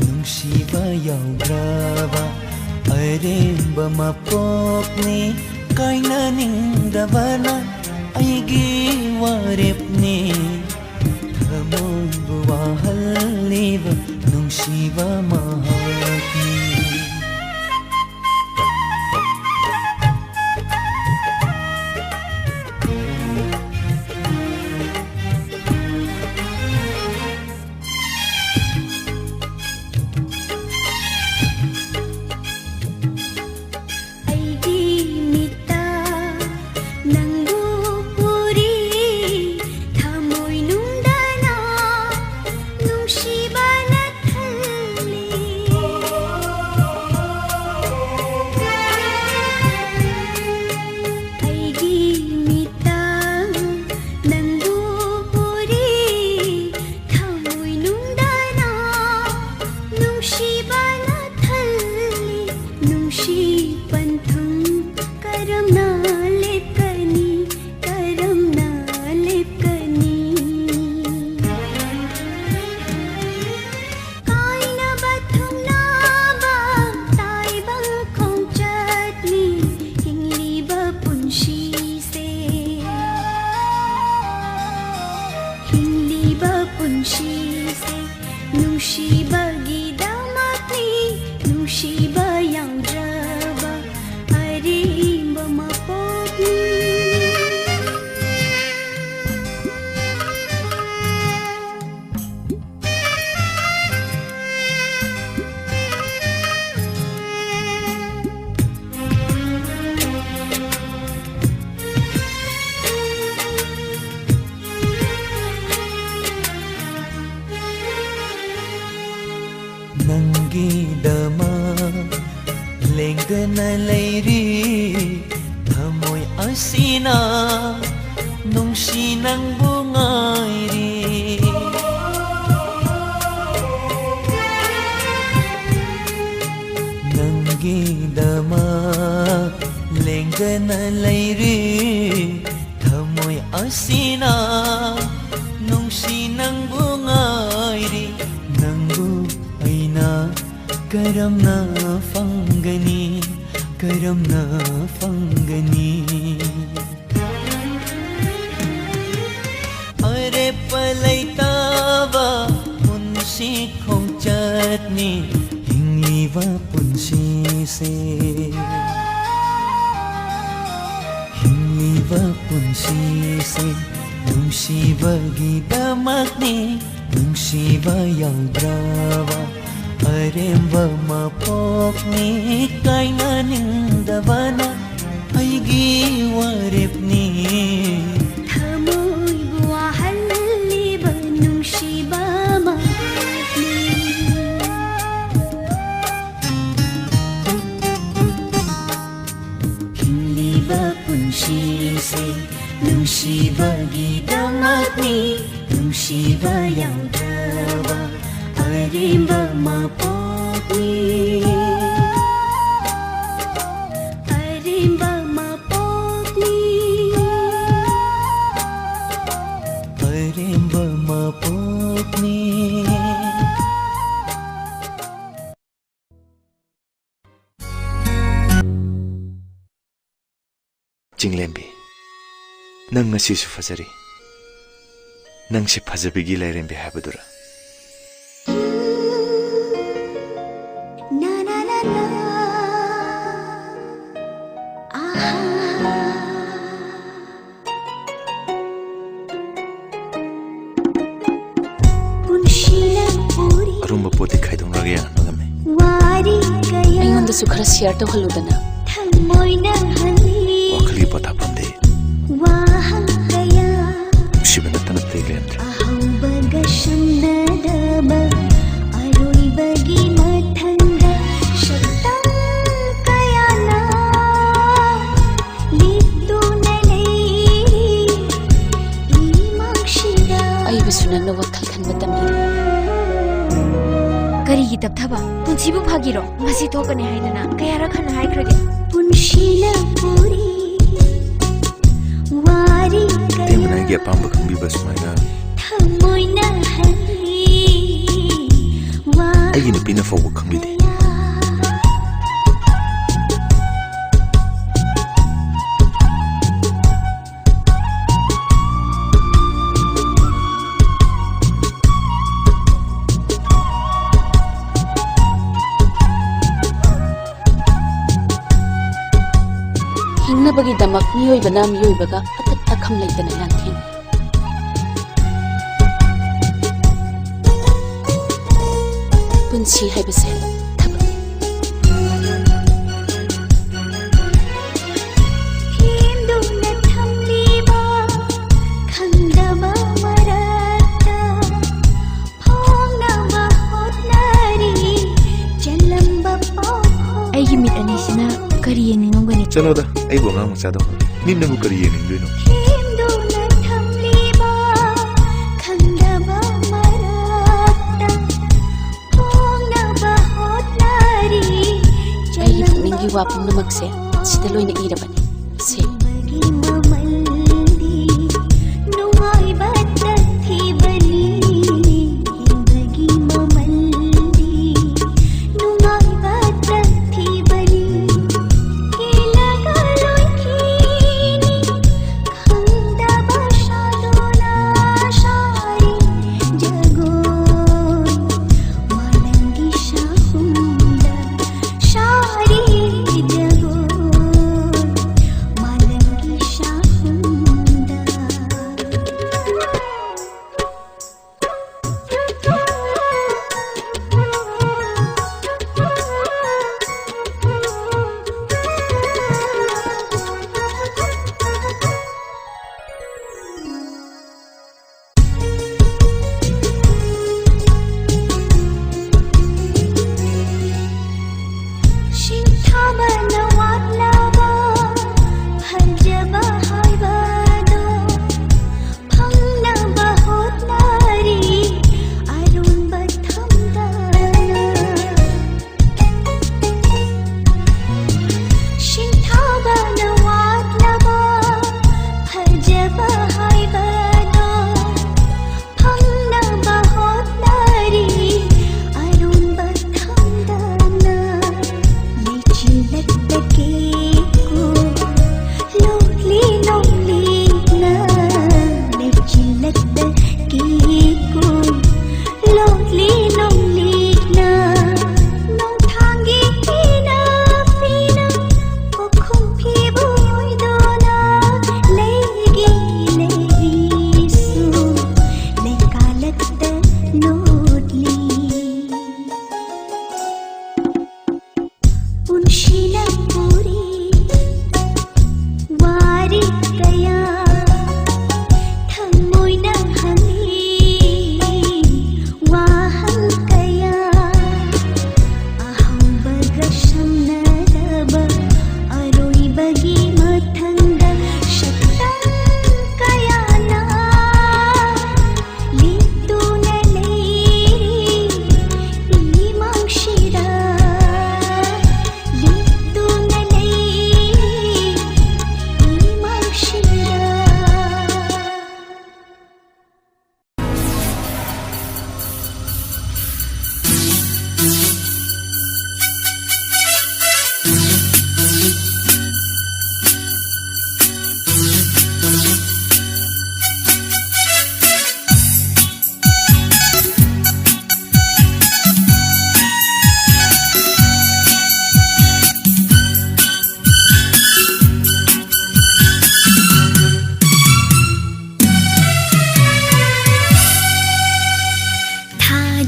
ꯅꯨꯡꯁꯤꯕ ꯌꯥꯎꯗ꯭ꯔꯕ ꯑꯔꯦꯝꯕ ꯃꯄꯣꯛꯅꯤ꯫ ꯀꯥꯏꯅꯅꯤꯡꯗꯕꯅ ꯑꯩꯒꯤ ꯋꯥꯔꯦꯞꯅꯤ, ꯊꯃꯣꯏꯕꯨ ꯋꯥꯍꯜꯂꯤꯕ ꯅꯨꯡꯁꯤꯕ ꯃꯍꯥꯛꯅꯤ꯫ ꯑꯩꯒꯤ ꯃꯤꯠꯇ ꯅꯪꯕꯨ ꯎꯔꯤ, ꯊꯃꯣꯏꯅꯨꯡꯗꯅ ꯅꯨꯡꯁꯤꯕꯅ ꯊꯜꯂꯤ꯫ ꯑꯩꯒꯤ ꯃꯤꯠꯇ ꯅꯪꯕꯨ ꯎꯔꯤ, ꯊꯃꯣꯏꯅꯨꯡꯗꯅ ꯅꯨꯡꯁꯤꯕꯅ ꯊꯜꯂꯤ꯫ ꯅꯨꯡꯁꯤ ꯄꯟꯊꯨꯡ ꯀꯔꯝꯅ ꯂꯦꯞꯀꯅꯤ, ꯀꯔꯝꯅ ꯂꯦꯞꯀꯅꯤ? ꯀꯥꯏꯅꯕ ꯊꯨꯡꯅꯕ ꯇꯥꯏꯕꯪ ꯈꯣꯡꯆꯠꯅꯤ ꯍꯤꯡꯂꯤꯕ ꯄꯨꯟꯁꯤꯁꯦ꯫ ꯍꯤꯡꯂꯤꯕ ꯄꯨꯟꯁꯤꯁꯦ ꯅꯨꯡꯁꯤꯕꯒꯤꯗꯃꯛꯅꯤ, ꯅꯨꯡꯁꯤꯕ ꯌꯥꯎꯗ꯭ꯔꯕ ꯑꯔꯦꯝꯕ ꯃꯄꯣꯛꯅꯤ꯫ ꯒꯤꯗꯃꯛ ꯂꯦꯡꯗꯅ ꯂꯩꯔꯤ꯫ ꯊꯃꯣꯏ ꯑꯁꯤꯅ ꯅꯨꯡꯁꯤ ꯅꯪꯕꯨ ꯉꯥꯏꯔꯤ꯫ ꯅꯪꯒꯤꯗꯃꯛ ꯂꯦꯡꯗꯅ ꯂꯩꯔꯤ꯫ ꯊꯃꯣꯏ ꯑꯁꯤꯅ ꯅꯨꯡꯁꯤ ꯅꯪꯕꯨ ꯉꯥꯏꯔꯤ꯫ ꯅꯪꯕꯨ ꯑꯩꯅ ꯀꯔꯝꯅ ꯐꯪꯒꯅꯤ? ꯀꯔꯝꯅ ꯐꯪꯒꯅꯤ? ꯑꯔꯦꯞꯄ ꯂꯩꯇꯕ ꯄꯨꯟꯁꯤ ꯈꯣꯡꯆꯠꯅꯤ ꯍꯤꯡꯂꯤꯕ ꯄꯨꯟꯁꯤꯁꯦ꯫ ꯍꯤꯡꯂꯤꯕ ꯄꯨꯟꯁꯤꯁꯦ ꯅꯨꯡꯁꯤꯕꯒꯤꯗꯃꯛꯅꯤ꯫ ꯅꯨꯡꯁꯤꯕ ꯌꯥꯎꯗ꯭ꯔꯕ ꯑꯔꯦꯝꯕ ꯃꯄꯣꯛꯅꯤ꯫ ꯀꯥꯏꯅꯅꯤꯡꯗꯕꯅ ꯑꯩꯒꯤ ꯋꯥꯔꯦꯞꯅꯤ꯫ ꯊꯃꯣꯏꯕꯨ ꯋꯥꯍꯜꯂꯤꯕ ꯅꯨꯡꯁꯤꯕ ꯃꯄꯣꯛꯅꯤ꯫ ꯍꯤꯡꯂꯤꯕ ꯄꯨꯟꯁꯤꯁꯦ ꯅꯨꯡꯁꯤꯕꯒꯤꯗꯃꯛꯅꯤ꯫ ꯅꯨꯡꯁꯤꯕ ꯌꯥꯎꯗ꯭ꯔꯕ ꯑꯔꯦꯝꯕ ꯃꯄꯣꯛꯅꯤ꯫ ꯑꯔꯦꯝꯕ ꯃꯄꯣꯛꯅꯤ꯫ ꯑꯔꯦꯝꯕ ꯃꯄꯣꯛꯅꯤ꯫ ꯆꯤꯡꯂꯦꯝꯕꯤ, ꯅꯪ ꯉꯁꯤꯁꯨ ꯐꯖꯔꯤ꯫ ꯅꯪꯁꯤ ꯐꯖꯕꯤꯒꯤ ꯂꯥꯏꯔꯦꯝꯕꯤ ꯍꯥꯏꯕꯗꯨꯔ? ꯑꯔꯨꯝꯕ ꯄꯣꯠꯇꯤ ꯈꯥꯏꯗꯣꯛꯅꯔꯒ ꯌꯥꯅꯕ ꯉꯝꯃꯤ꯫ ꯑꯩꯉꯣꯟꯗꯁꯨ ꯈꯔ ꯁꯤꯌꯔ ꯇꯧꯍꯜꯂꯨꯗꯅ꯫ ꯋꯥꯈꯜꯒꯤ ꯄꯣꯊꯥꯐꯝꯗꯤ ꯅꯨꯡꯁꯤꯕ ꯅꯠꯇꯅ ꯑꯇꯩ ꯂꯩꯔꯝꯗ꯭ꯔꯦ꯫ ꯑꯍꯧꯕꯒ ꯁꯝꯅꯗꯕ ꯑꯔꯣꯏꯕꯒꯤ ꯃꯇꯝ ꯑꯩꯕꯨꯁꯨ ꯅꯪꯅ ꯋꯥꯈꯜ ꯈꯟꯕ ꯇꯝꯕꯤꯔꯦ꯫ ꯀꯔꯤꯒꯤ ꯇꯞꯊꯕ? ꯄꯨꯟꯁꯤꯕꯨ ꯐꯥꯒꯤꯔꯣ? ꯉꯁꯤ ꯊꯣꯛꯀꯅꯤ ꯍꯥꯏꯗꯅ ꯀꯌꯥꯔꯛ ꯍꯟꯅ ꯍꯥꯏꯈ꯭ꯔꯒꯦ? ꯄꯨꯟꯁꯤꯅ ꯄꯨꯔꯤ ꯋꯥꯔꯤ ꯀꯌꯥ ꯏꯇꯩꯃꯅ ꯑꯩꯒꯤ ꯑꯄꯥꯝꯕ ꯈꯪꯕꯤꯕ ꯁꯨꯃꯥꯏꯅ ꯊꯃꯣꯏꯅ ꯍꯜꯂꯤ ꯋꯥ ꯑꯩꯒꯤ ꯅꯨꯄꯤꯅ ꯐꯥꯎꯕ ꯈꯪꯕꯤꯗꯦ꯫ ꯍꯤꯡꯅꯕꯒꯤꯗꯃꯛ ꯃꯤꯑꯣꯏꯕꯅ ꯃꯤꯑꯣꯏꯕꯒ ꯑꯇꯠ ꯑꯈꯝ ꯂꯩꯇꯅ ꯂꯥꯟꯊꯦꯡ꯫ ꯄꯨꯟꯁꯤ ꯍꯥꯏꯕꯁꯦ ꯊꯕꯛ ꯊꯦꯝꯗꯨꯅ ꯊꯝꯂꯤꯕ ꯈꯪꯗꯕ ꯃꯔꯛꯇ ꯐꯣꯡꯅꯕ ꯍꯣꯠꯅꯔꯤ ꯆꯜꯂꯝꯕ ꯄꯥꯎꯈꯣꯡ꯫ ꯑꯩꯒꯤ ꯃꯤꯠ ꯑꯅꯤꯁꯤꯅ ꯀꯔꯤ ꯌꯦꯡꯅꯤꯡꯉꯝꯒꯅꯤ? ꯆꯠꯂꯣꯗ, ꯑꯩꯕꯨ ꯑꯉꯥꯡ ꯃꯆꯥꯗꯧꯅ꯫ ꯃꯤꯠꯅꯕꯨ ꯀꯔꯤ ꯌꯦꯡꯅꯤꯡꯗꯣꯏꯅꯣ? ꯊꯦꯝꯗꯨꯅ ꯊꯝꯂꯤꯕ ꯈꯪꯗꯕ ꯃꯔꯛꯇ ꯐꯣꯡꯅꯕ ꯍꯣꯠꯅꯔꯤ ꯑꯩꯒꯤ ꯄꯨꯛꯅꯤꯡꯒꯤ ꯋꯥ ꯄꯨꯝꯅꯃꯛꯁꯦ ꯁꯤꯗ ꯂꯣꯏꯅ ꯏꯔꯕꯅꯤ꯫ ꯁꯦ꯫ ꯃꯃꯜꯗꯤ ꯅꯨꯡꯉꯥꯏꯕ ꯇꯠꯈꯤꯕꯅꯤ꯫ ꯍꯤꯡꯕꯒꯤ ꯃꯃꯜꯗꯤ ꯅꯨꯡꯉꯥꯏꯕ ꯇꯠꯈꯤꯕꯅꯤ꯫ ꯍꯦꯜꯂꯒ ꯂꯣꯏꯈꯤꯅꯤ ꯈꯪꯗꯕ ꯁꯥꯗꯨꯅ ꯁꯥꯔꯤ ꯖꯒꯣꯏ꯫ ꯃꯥꯂꯪꯒꯤ ꯁꯥꯍꯨꯝꯗ ꯁꯥꯔꯤ ꯖꯒꯣꯏ꯫ ꯃꯥꯂꯪ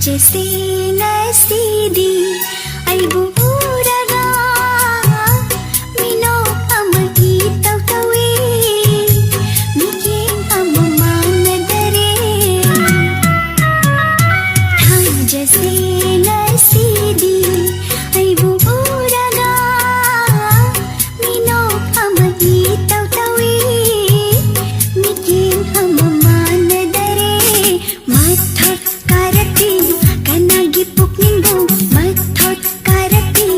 ꯊꯥꯖꯁꯦ ꯉꯁꯤꯗꯤ ꯑꯩꯕꯨ ꯎꯔꯒ ꯃꯤꯅꯣꯛ ꯑꯃ ꯏꯇꯧ ꯇꯧꯏ, ꯃꯤꯠꯌꯦꯡ ꯑꯃ ꯃꯥꯟꯅꯗꯔꯦ꯫ ꯊꯥꯖꯁꯦ ꯉꯁꯤꯗꯤ ꯑꯩꯕꯨ ꯎꯔꯒ ꯃꯤꯅꯣꯛ ꯑꯃ ꯏꯇꯧ ꯇꯧꯏ, ꯃꯤꯠꯌꯦꯡ ꯑꯃ ꯃꯥꯟꯅꯗꯔꯦ꯫ ꯃꯊꯛ ꯀꯥꯔꯛꯄꯤ ꯀꯅꯥꯒꯤ ꯄꯨꯛꯅꯤꯡꯕꯨ, ꯃꯊꯛ ꯀꯥꯔꯛꯄꯤ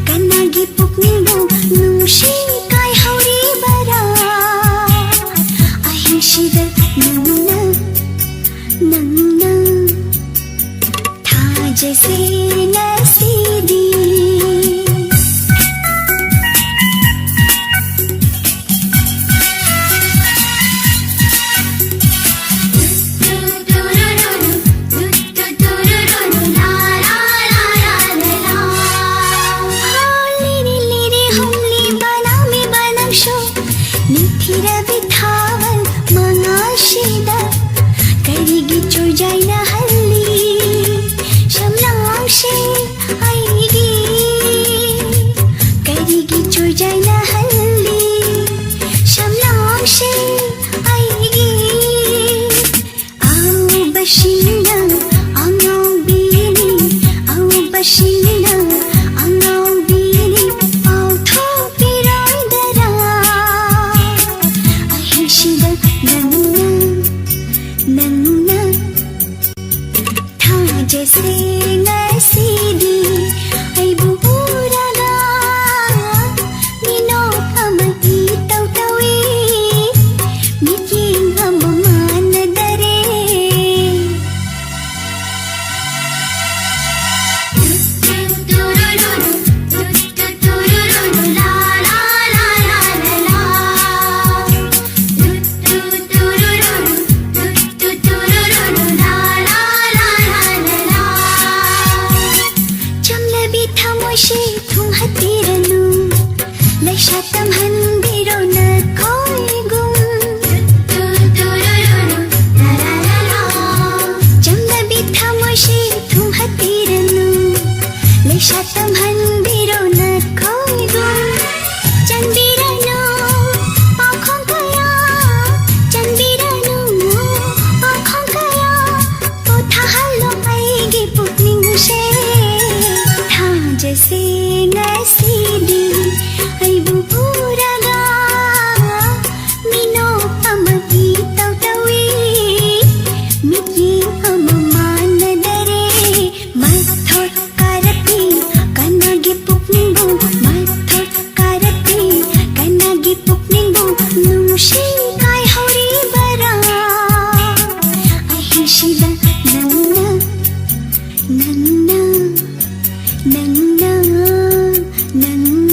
ꯀꯅꯥꯒꯤ ꯄꯨꯛꯅꯤꯡꯕꯨ ꯅꯨꯡꯁꯤ ꯀꯥꯏꯍꯧꯔꯤꯕꯔꯥ? ꯑꯍꯤꯡꯁꯤꯗ ꯅꯪꯅ, ꯅꯪꯅ ꯊꯥꯖꯁꯦ ꯉꯁꯤꯗꯤ꯫ ꯍꯣ, ꯂꯤꯔꯤ ꯂꯤꯔꯤ ꯍꯨꯝꯂꯤ ꯕꯅꯥꯃꯤ ꯕꯅꯝꯁꯨ ꯅꯤꯡꯊꯤꯔꯕꯤ ꯊꯥꯕꯜ ꯃꯉꯥꯜꯁꯤꯗ ꯀꯔꯤꯒꯤ ꯆꯣꯏꯖꯥꯏꯅꯍꯜꯂꯤ ꯁꯝꯂꯥꯡꯁꯦ ꯑꯩꯒꯤ? ꯀꯔꯤꯒꯤ ꯆꯣꯏꯖꯥꯏꯅꯍꯜꯂꯤ ꯁꯝꯂꯥꯡꯁꯦ ꯑꯩꯒꯤ? ꯑꯉꯧꯕꯁꯤꯡꯅ ꯑꯉꯧꯕꯤꯅꯤ, ꯑꯉꯧꯕꯁꯤꯡꯅ ꯑꯉꯧꯕꯤꯅꯤ ꯄꯥꯎꯊꯣꯛꯄꯤꯔꯣꯏꯗꯔꯥ? ꯑꯍꯤꯡꯁꯤꯗ ꯅꯪꯅ, ꯅꯪꯅ ꯊꯥꯖꯁꯦ ꯉꯁꯤꯗꯤ ꯑꯩꯕꯨ ꯎꯔꯒ ꯃꯤꯅꯣꯛ ꯑꯃ ꯏꯇꯧ ꯇꯧꯏ, ꯃꯤꯠꯌꯦꯡ ꯑꯃ ꯃꯥꯟꯅꯗꯔꯦ꯫ ꯁꯤꯗ ꯅꯪꯅ, ꯅꯪꯅ, ꯅꯪꯅ, ꯅꯪꯅ꯫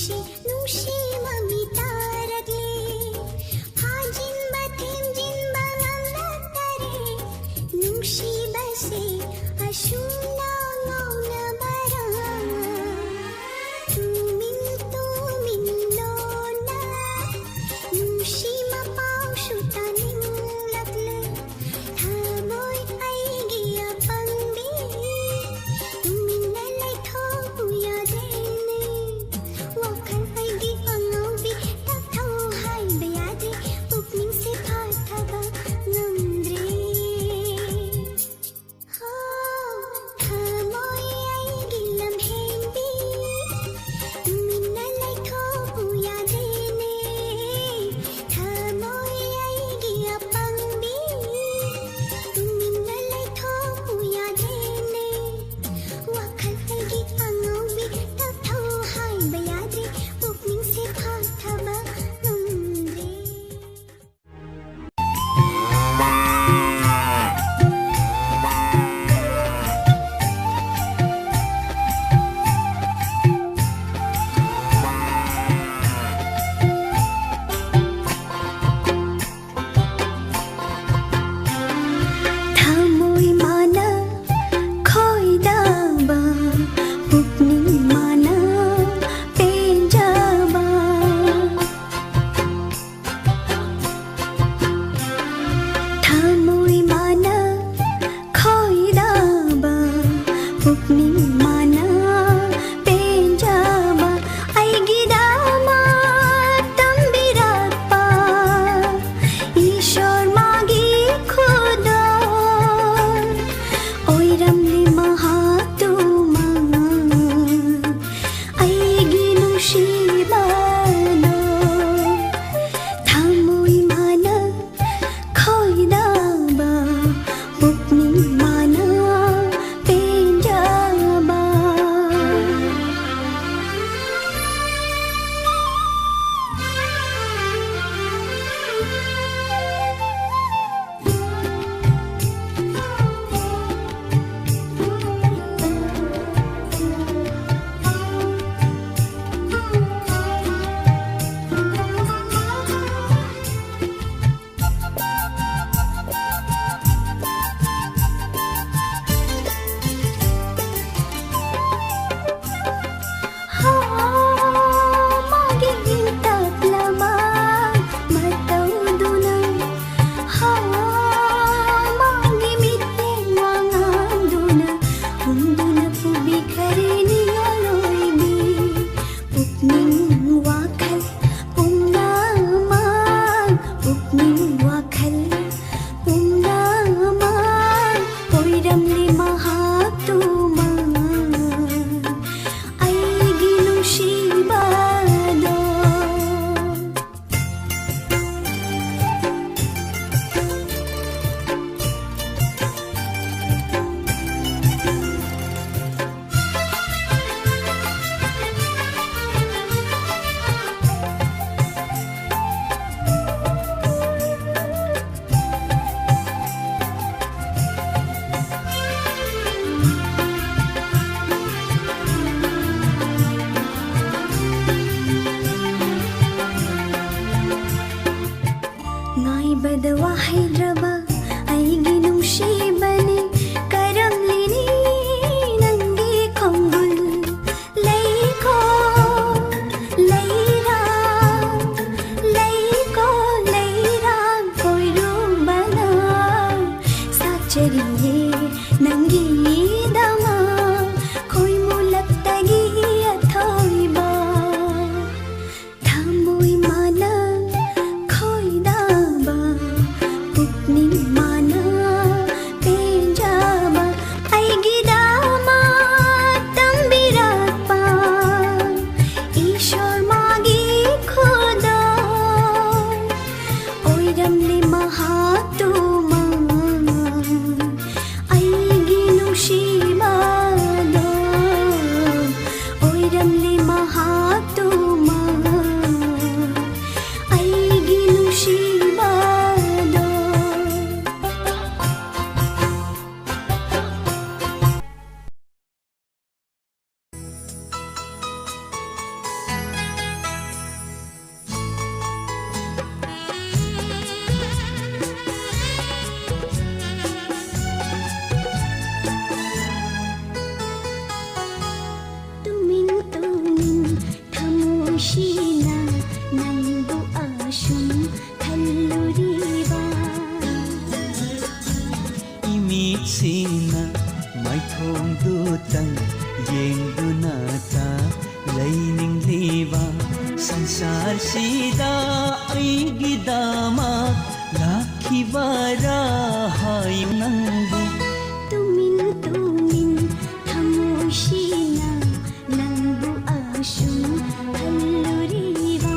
ꯅꯨꯡꯁꯤ ꯃꯃꯤ ꯇꯥꯔꯛꯂꯦ꯫ ꯐꯥꯖꯤꯟꯕ ꯊꯦꯝꯖꯤꯟꯕ ꯉꯝꯂꯛꯇꯔꯦ꯫ ꯅꯨꯡꯁꯤꯕꯁꯦ ꯑꯁꯨꯝꯅ ꯉꯥꯎꯅꯕꯔꯥ? ꯇꯨꯃꯤꯟ ꯇꯨꯃꯤꯟ ꯂꯣꯟꯅ ꯅꯨꯡꯁꯤ ꯃꯄꯥꯎꯁꯨ ꯇꯥꯅꯤꯡꯂꯛꯂꯦ꯫ ꯊꯃꯣꯏ ꯑꯩꯒꯤ ꯑꯄꯪꯕꯤ, ꯇꯨꯃꯤꯟꯅ ꯂꯩꯊꯣꯛꯎ ꯌꯥꯗꯦꯅꯦ꯫ ꯋꯥꯈꯜ ꯃꯥꯏꯊꯣꯡꯗꯨꯇꯪ ꯌꯦꯡꯗꯨꯅꯇ ꯂꯩꯅꯤꯡꯂꯤꯕ ꯁꯪꯁꯥꯔꯁꯤꯗ ꯑꯩꯒꯤꯗꯃꯛ ꯂꯥꯛꯈꯤꯕꯔꯥ ꯍꯥꯏ ꯅꯪꯕꯨ꯫ ꯇꯨꯃꯤꯟ ꯇꯨꯃꯤꯟ ꯊꯃꯣꯏꯁꯤꯅ ꯅꯪꯕꯨ ꯑꯁꯨꯝ ꯈꯜꯂꯨꯔꯤꯕ꯫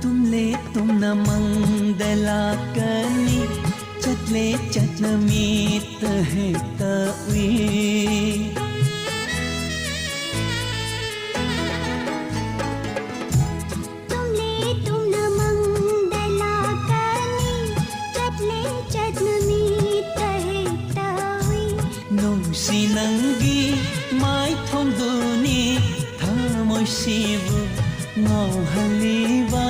ꯇꯨꯝꯂꯦ ꯇꯨꯝꯅ ꯃꯪꯗ ꯂꯥꯛꯀꯅꯤ, ꯆꯠꯂꯦ ꯆꯠꯅ ꯃꯤꯠꯇ ꯍꯦꯛꯇ ꯎꯏ꯫ ꯇꯨꯝꯂꯦ ꯇꯨꯝꯅ ꯃꯪꯗ ꯂꯥꯛꯀꯅꯤ, ꯆꯠꯂꯦ ꯆꯠꯅ ꯃꯤꯠꯇ ꯍꯦꯛꯇ ꯎꯏ꯫ ꯅꯨꯡꯁꯤ ꯅꯪꯒꯤ ꯃꯥꯏꯊꯣꯡꯗꯨꯅꯤ ꯊꯃꯣꯏꯁꯤꯕꯨ ꯉꯥꯎꯍꯜꯂꯤꯕ꯫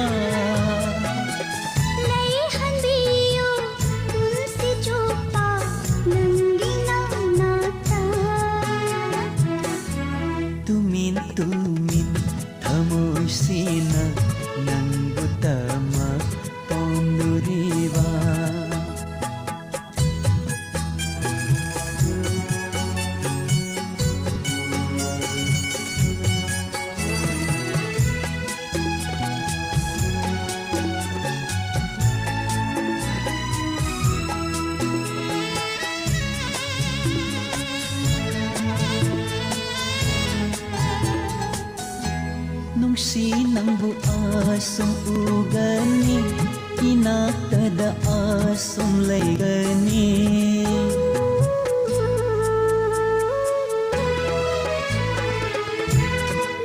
ꯂꯩꯍꯟꯕꯤꯌꯨ ꯄꯨꯟꯁꯤ ꯆꯨꯞꯄ ꯅꯪꯒꯤ ꯅꯥꯛꯇ꯫ ꯇꯨꯃꯤꯟ ꯇꯨꯃꯤꯟ ꯊꯃꯣꯏꯁꯤꯅ ꯅꯪꯕꯨ ꯇꯃꯛ ꯄꯥꯝꯂꯨꯔꯤꯕ꯫ ꯅꯨꯡꯁꯤ ꯅꯪꯕꯨ ꯑꯁꯨꯝ ꯎꯒꯅꯤ, ꯏꯅꯥꯛꯇꯗ ꯑꯁꯨꯝ ꯂꯩꯒꯅꯤ꯫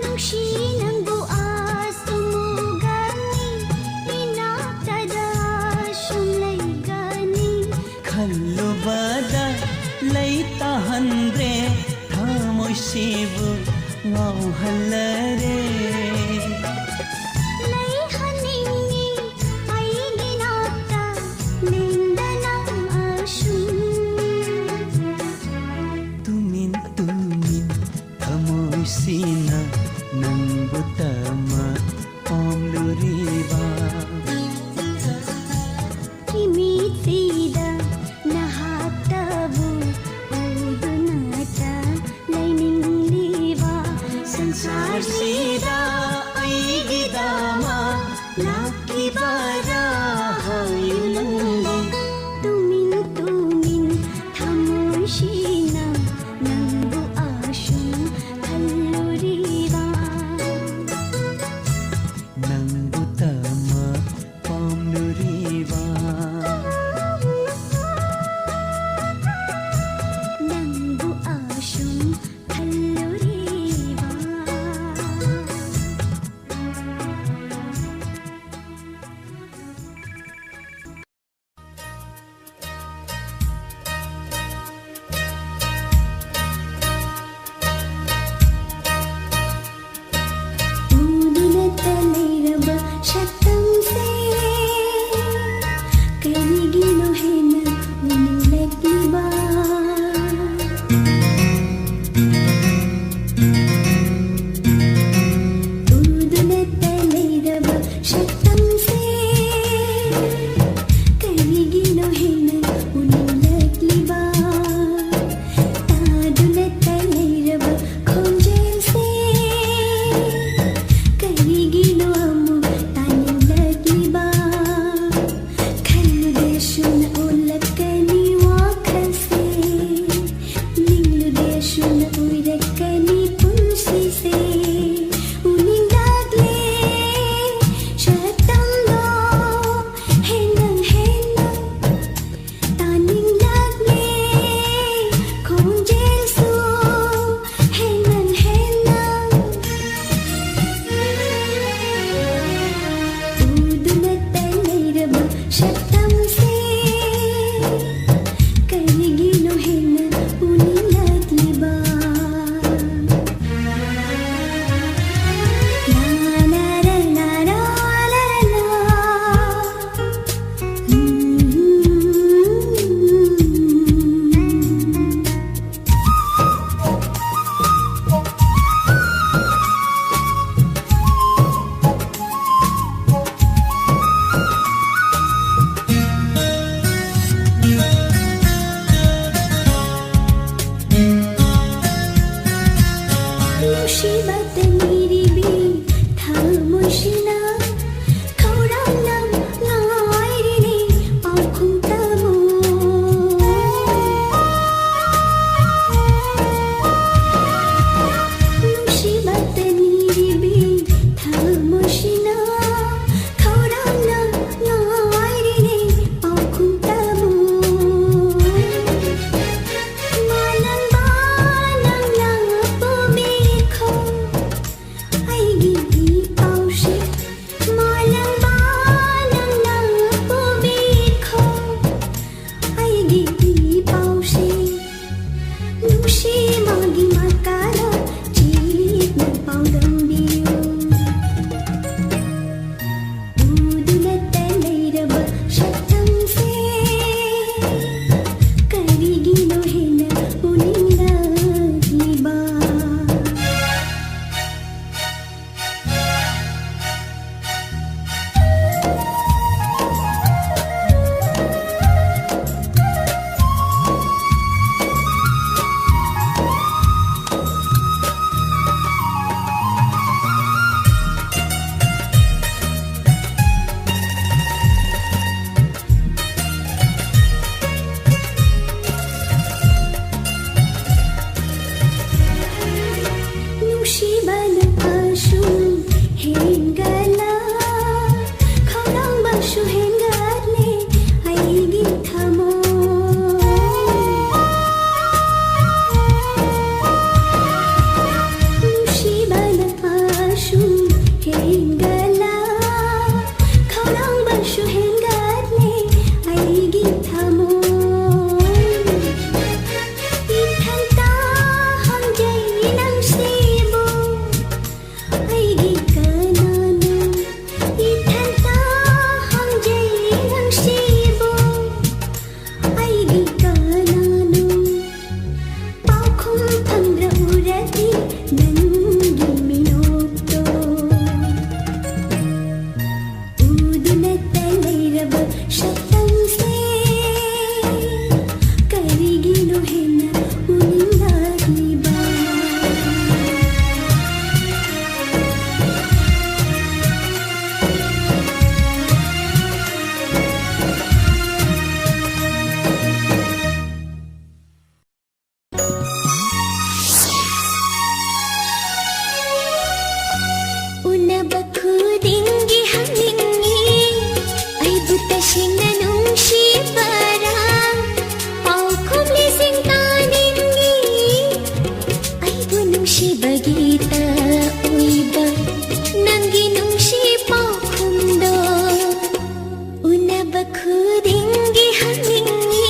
ꯅꯨꯡꯁꯤ ꯅꯪꯕꯨ ꯑꯁꯨꯝ ꯎꯒꯅꯤ, ꯏꯅꯥꯛꯇꯗ ꯑꯁꯨꯝ ꯂꯩꯒꯅꯤ꯫ ꯈꯜꯂꯨꯕꯗ ꯂꯩ ꯇꯥꯍꯟꯗ꯭ꯔꯦ, ꯊꯃꯣꯏꯁꯤꯕꯨ ꯉꯥꯎꯍꯜꯂꯔꯦ꯫ ꯂꯩꯍꯟꯅꯤꯡꯉꯤ ꯑꯩꯒꯤ ꯅꯥꯛꯇ, ꯂꯦꯡꯗꯅ ꯏ ꯄꯥꯎꯁꯦ ꯅꯨꯡꯁꯤ ꯃꯥꯒꯤ ꯃꯀꯥꯗ ꯆꯦꯠꯅ ꯄꯥꯎꯗꯝꯕꯤꯌꯨ꯫ ꯎꯗꯨꯅꯇ ꯂꯩꯔꯕ ꯁꯛꯇꯝꯁꯦ ꯀꯔꯤꯒꯤꯅꯣ ꯍꯦꯟꯅ ꯎꯅꯤꯡꯂꯛꯂꯤꯕ? ꯅꯨꯡꯁꯤꯕꯅ ꯑꯁꯨꯝ ꯍꯦꯟꯒꯠꯂ, ꯈꯧꯔꯥꯡꯕꯁꯨ ꯍꯦꯟꯒꯠꯂꯦ ꯑꯩꯒꯤ ꯊꯃꯣꯏ꯫ ꯅꯨꯡꯁꯤꯕꯅ ꯑꯁꯨꯝ ꯍꯦꯟꯒꯠꯂ, ꯈꯧꯔꯥꯡꯕꯁꯨ ꯍꯦꯟꯒꯠꯂꯦ ꯑꯩꯒꯤ ꯊꯃꯣꯏ꯫ ꯏꯊꯟꯇ ꯍꯪꯖꯩ ꯅꯪꯁꯤꯕꯨ, ꯑꯩꯒꯤ ꯀꯅꯥꯅꯣ? ꯏꯊꯟꯇ ꯍꯪꯖꯩ ꯅꯪꯁꯤꯕꯨ, ꯑꯩꯒꯤ ꯀꯅꯥꯅꯣ? ꯄꯥꯎꯈꯨꯝ ꯐꯪꯗ꯭ꯔ ꯎꯔꯗꯤ ꯅꯪꯒꯤ ꯃꯤꯅꯣꯛꯇꯣ꯫ ꯎꯗꯨꯅꯇ ꯂꯩꯔꯕ ꯁꯛꯇꯝꯁꯦ ꯀꯔꯤꯒꯤꯅꯣ ꯍꯦꯟꯅ ꯎꯅꯤꯡꯂꯛꯂꯤꯕ? ꯎꯅꯕ ꯈꯨꯗꯤꯡꯒꯤ ꯍꯪꯅꯤꯡꯉꯤ, ꯑꯩꯕꯨ ꯇꯁꯦꯡꯅ ꯅꯨꯡꯁꯤꯕꯔꯥ? ꯄꯥꯎꯈꯨꯝ ꯂꯤꯁꯤꯡ ꯇꯥꯅꯤꯡꯉꯤ, ꯑꯩꯕꯨ ꯅꯨꯡꯁꯤꯕꯒꯤ ꯇꯑꯣꯏꯕ ꯅꯪꯒꯤ ꯅꯨꯡꯁꯤ ꯄꯥꯎꯈꯨꯝꯗꯣ꯫ ꯎꯅꯕ ꯈꯨꯗꯤꯡꯒꯤ ꯍꯪꯅꯤꯡꯉꯤ,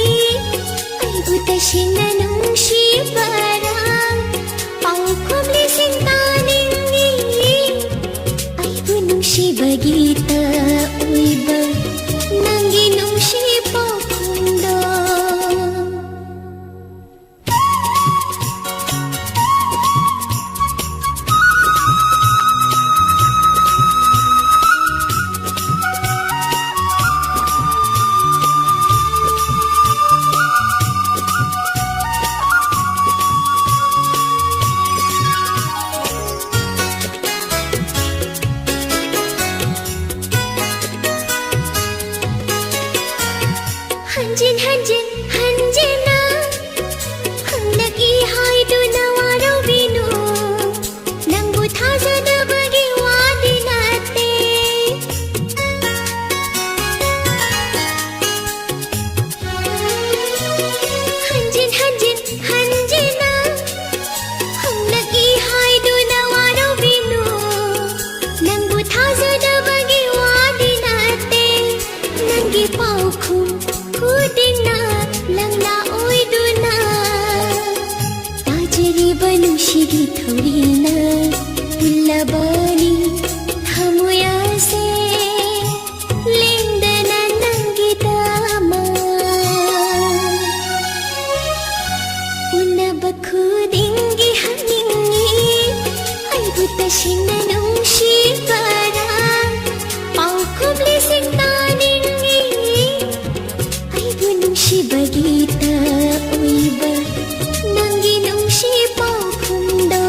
ꯅꯪꯒꯤ ꯅꯨꯡꯁꯤ ꯄꯥꯎꯈꯨꯝꯗꯣ꯫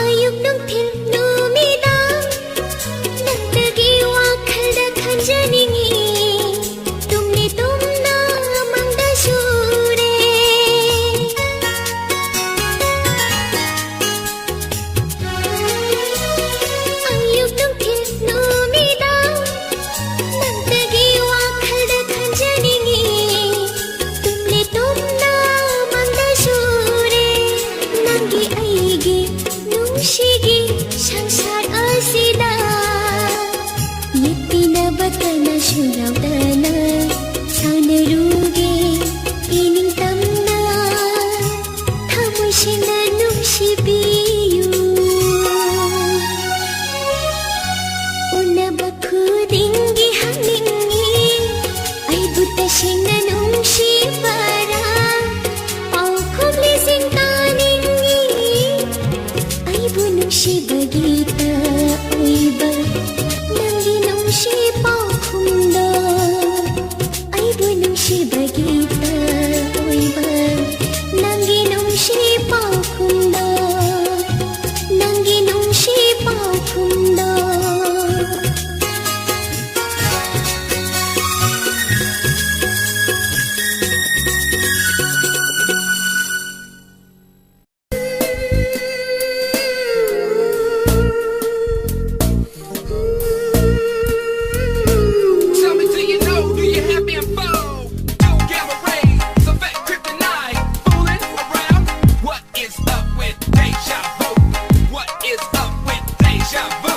ꯑꯌꯨꯛ ꯅꯨꯡꯊꯤꯜ ꯅꯨꯃꯤꯗꯥꯡ ꯅꯪꯇꯒꯤ ꯋꯥꯈꯜꯗ ꯈꯟꯖꯅꯤꯡꯏ꯫ ꯇꯨꯝꯂꯤ ꯇꯨꯝꯅ ꯃꯪꯗꯁꯨ ꯎꯔꯦ꯫ ꯑꯌꯨꯛ ꯅꯨꯡꯊꯤꯜ ꯅꯨꯃꯤꯗꯥꯡ ꯅꯪꯇꯒꯤ ꯋꯥꯈꯜꯗ ꯈꯟꯖꯅꯤꯡꯏ꯫ ꯇꯨꯝꯂꯤ ꯇꯨꯝꯅ ꯃꯪꯗꯁꯨ ꯎꯔꯦ꯫ ꯅꯪꯒꯤ ꯑꯩꯒꯤ ꯅꯨꯡꯁꯤꯒꯤ ꯁꯪꯁꯥꯔ ꯑꯁꯤꯗ ꯌꯦꯠꯄꯤꯅꯕ ꯀꯅꯥꯁꯨ ꯌꯥꯎꯗꯅ ꯁꯥꯟꯅꯔꯨꯒꯦ ꯏꯅꯤꯡꯇꯝꯅ꯫ ꯊꯃꯣꯏ ꯁꯦꯡꯅ ꯅꯨꯡꯁꯤꯕꯤꯌꯨ꯫ ꯎꯅꯕ ꯈꯨꯗꯤꯡꯒꯤ ꯍꯪꯅꯤꯡꯏ, ꯑꯩꯕꯨ ꯇꯁꯦꯡꯅ ꯅꯨꯡꯁꯤꯕꯔꯥ? ꯄꯥꯎꯈꯨꯝ ꯂꯤꯁꯤꯡ ꯇꯥꯅꯤꯡꯏ, ꯑꯩꯕꯨ ꯅꯨꯡꯁꯤꯕꯒꯤ ꯇꯑꯣꯏꯕ ꯅꯪꯒꯤ ꯅꯨꯡꯁꯤ ꯄꯥꯎꯈꯨꯝꯗꯣ꯫ ꯑꯩꯕꯨ ꯅꯨꯡꯁꯤꯕꯒꯤ ꯇꯑꯣꯏꯕ ꯅꯪꯒꯤ ꯅꯨꯡꯁꯤ ꯄꯥꯎꯈꯨꯝꯗꯣ, ꯅꯪꯒꯤ ꯅꯨꯡꯁꯤ ꯄꯥꯎꯈꯨꯝꯗꯣ꯫ Tell me, do you know, do you have me info? Two gamma rays, a fat kryptonite, fooling around. What is up with deja vu? What is up with deja vu?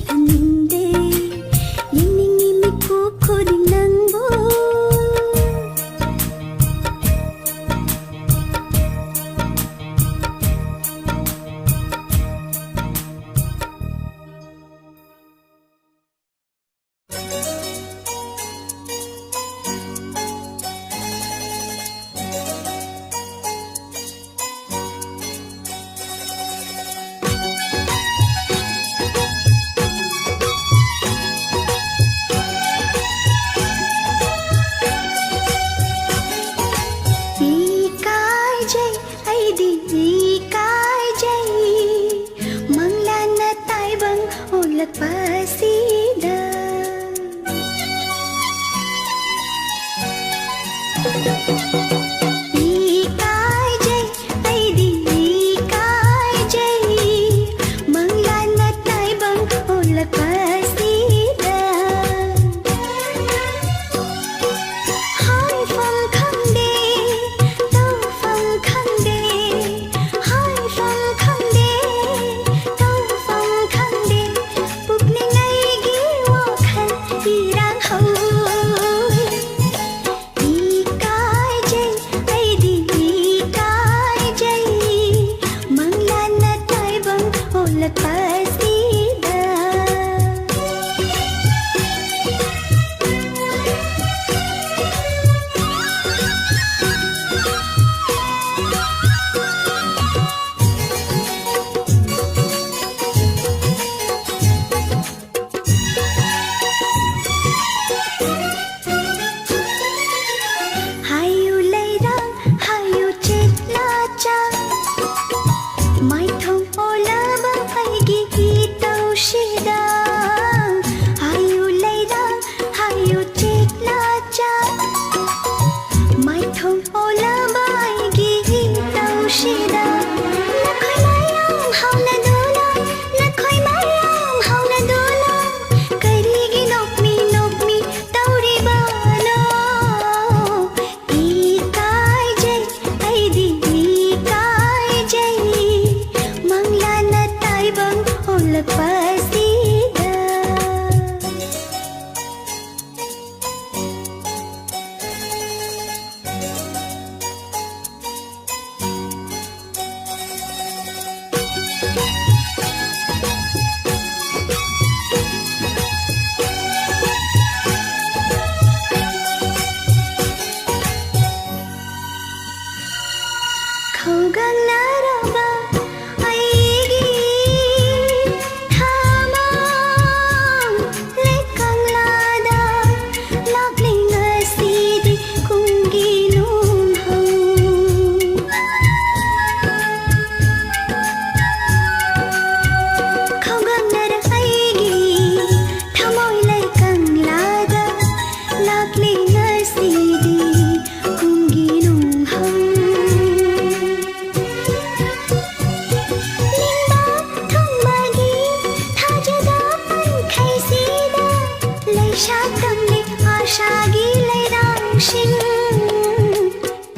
ꯍꯟꯅꯤꯡꯗꯦ, ꯌꯦꯡꯅꯤꯡꯉꯤ ꯃꯤꯀꯨꯞ ꯈꯨꯗꯤꯡ ꯅꯪꯕꯨ꯫ ꯏಕಾꯏꯖꯩ, ꯑꯩꯗꯤ ꯏꯀꯥꯏꯖꯩ, ꯃꯪꯂꯥꯟꯅ ꯇꯥꯏꯕꯪ ꯑꯣꯜꯂꯛꯄꯁꯤꯗ꯫ ꯏꯀꯥꯏꯖꯩ, ꯑꯩꯗꯤ ꯏꯀꯥꯏꯖꯩ, ꯃꯪꯂꯥꯟꯅ ꯇꯥꯏꯕꯪ ꯑꯣꯜꯂꯛꯄꯁꯤꯗ꯫ ꯍꯥꯏꯐꯝ ꯈꯪꯗꯦ, ꯇꯧꯐꯝ ꯈꯪꯗꯦ, ꯍꯥꯏꯐꯝ ꯈꯪꯗꯦ, ꯇꯧꯐꯝ ꯈꯪꯗꯦ, ꯄꯨꯛꯅꯤꯡ ꯑꯩꯒꯤ ꯋꯥꯈꯜ ꯏꯔꯥꯡ ꯍꯧꯏ꯫ ꯏꯀꯥꯏꯖꯩ, ꯁꯛꯇꯝꯂꯤ ꯑꯥꯁꯥꯒꯤ ꯂꯩꯔꯥꯡꯁꯤꯡ꯫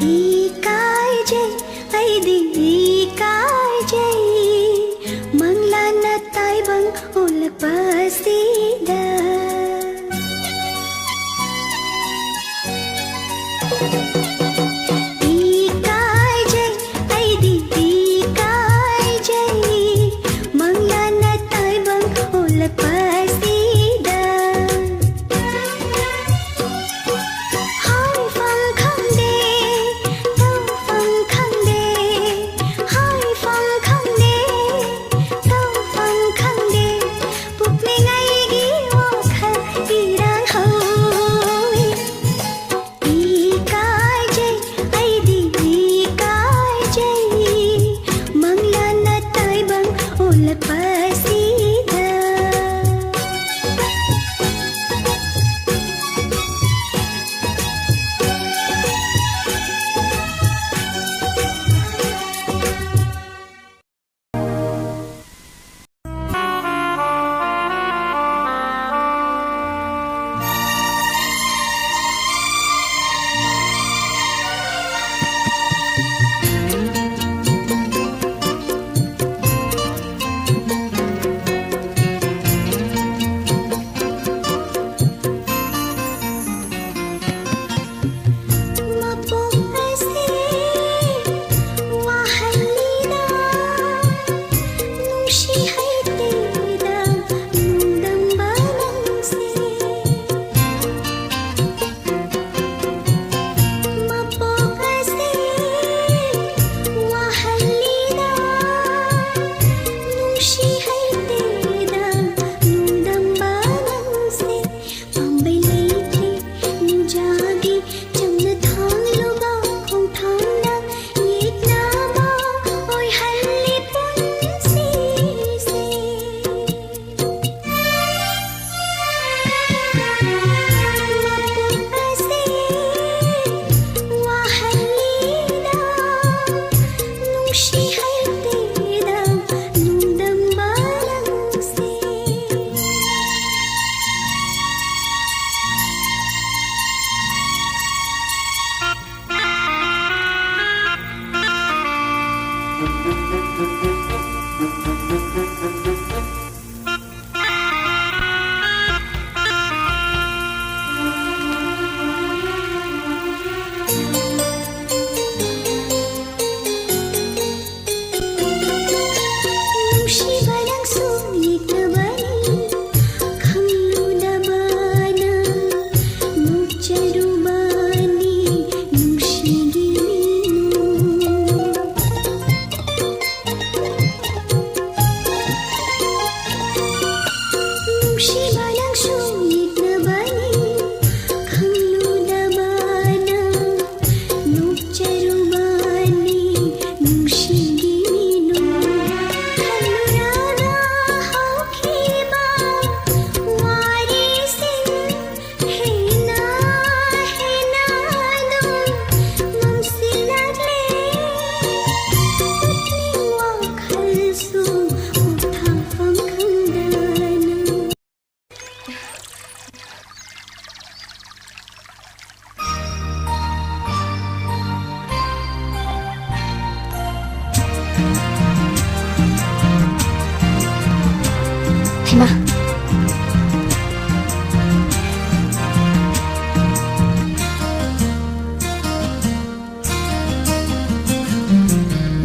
ꯏꯀꯥꯏꯖꯩ, ꯑꯩꯗꯤ ꯏꯀꯥꯏꯖꯩ, ꯃꯪꯂꯥꯟꯅ ꯇꯥꯏꯕꯪ ꯑꯣꯜꯂꯛꯄꯁꯤꯗ꯫ ꯏꯀꯥꯏꯖꯩ, ꯑꯩꯗꯤ ꯏꯀꯥꯏꯖꯩ, ꯃꯪꯂꯥꯟꯅ ꯇꯥꯏꯕꯪ ꯑꯣꯜꯂꯛꯄꯁꯤꯗ꯫ ꯍꯥꯏꯐꯝ ꯈꯪꯗꯦ, ꯇꯧꯐꯝ ꯈꯪꯗꯦ, ꯍꯥꯏꯐꯝ ꯈꯪꯗꯦ, ꯇꯧꯐꯝ ꯈꯪꯗꯦ, ꯄꯨꯛꯅꯤꯡ ꯑꯩꯒꯤ ꯋꯥꯈꯜ ꯏꯔꯥꯡ ꯍꯧꯏ꯫ ꯏꯀꯥꯏꯖꯩ, ꯑꯩꯗꯤ ꯏꯀꯥꯏꯖꯩ, ꯃꯪꯂꯥꯟꯅ ꯇꯥꯏꯕꯪ ꯑꯣꯜꯂꯛꯄꯁꯤꯗ꯫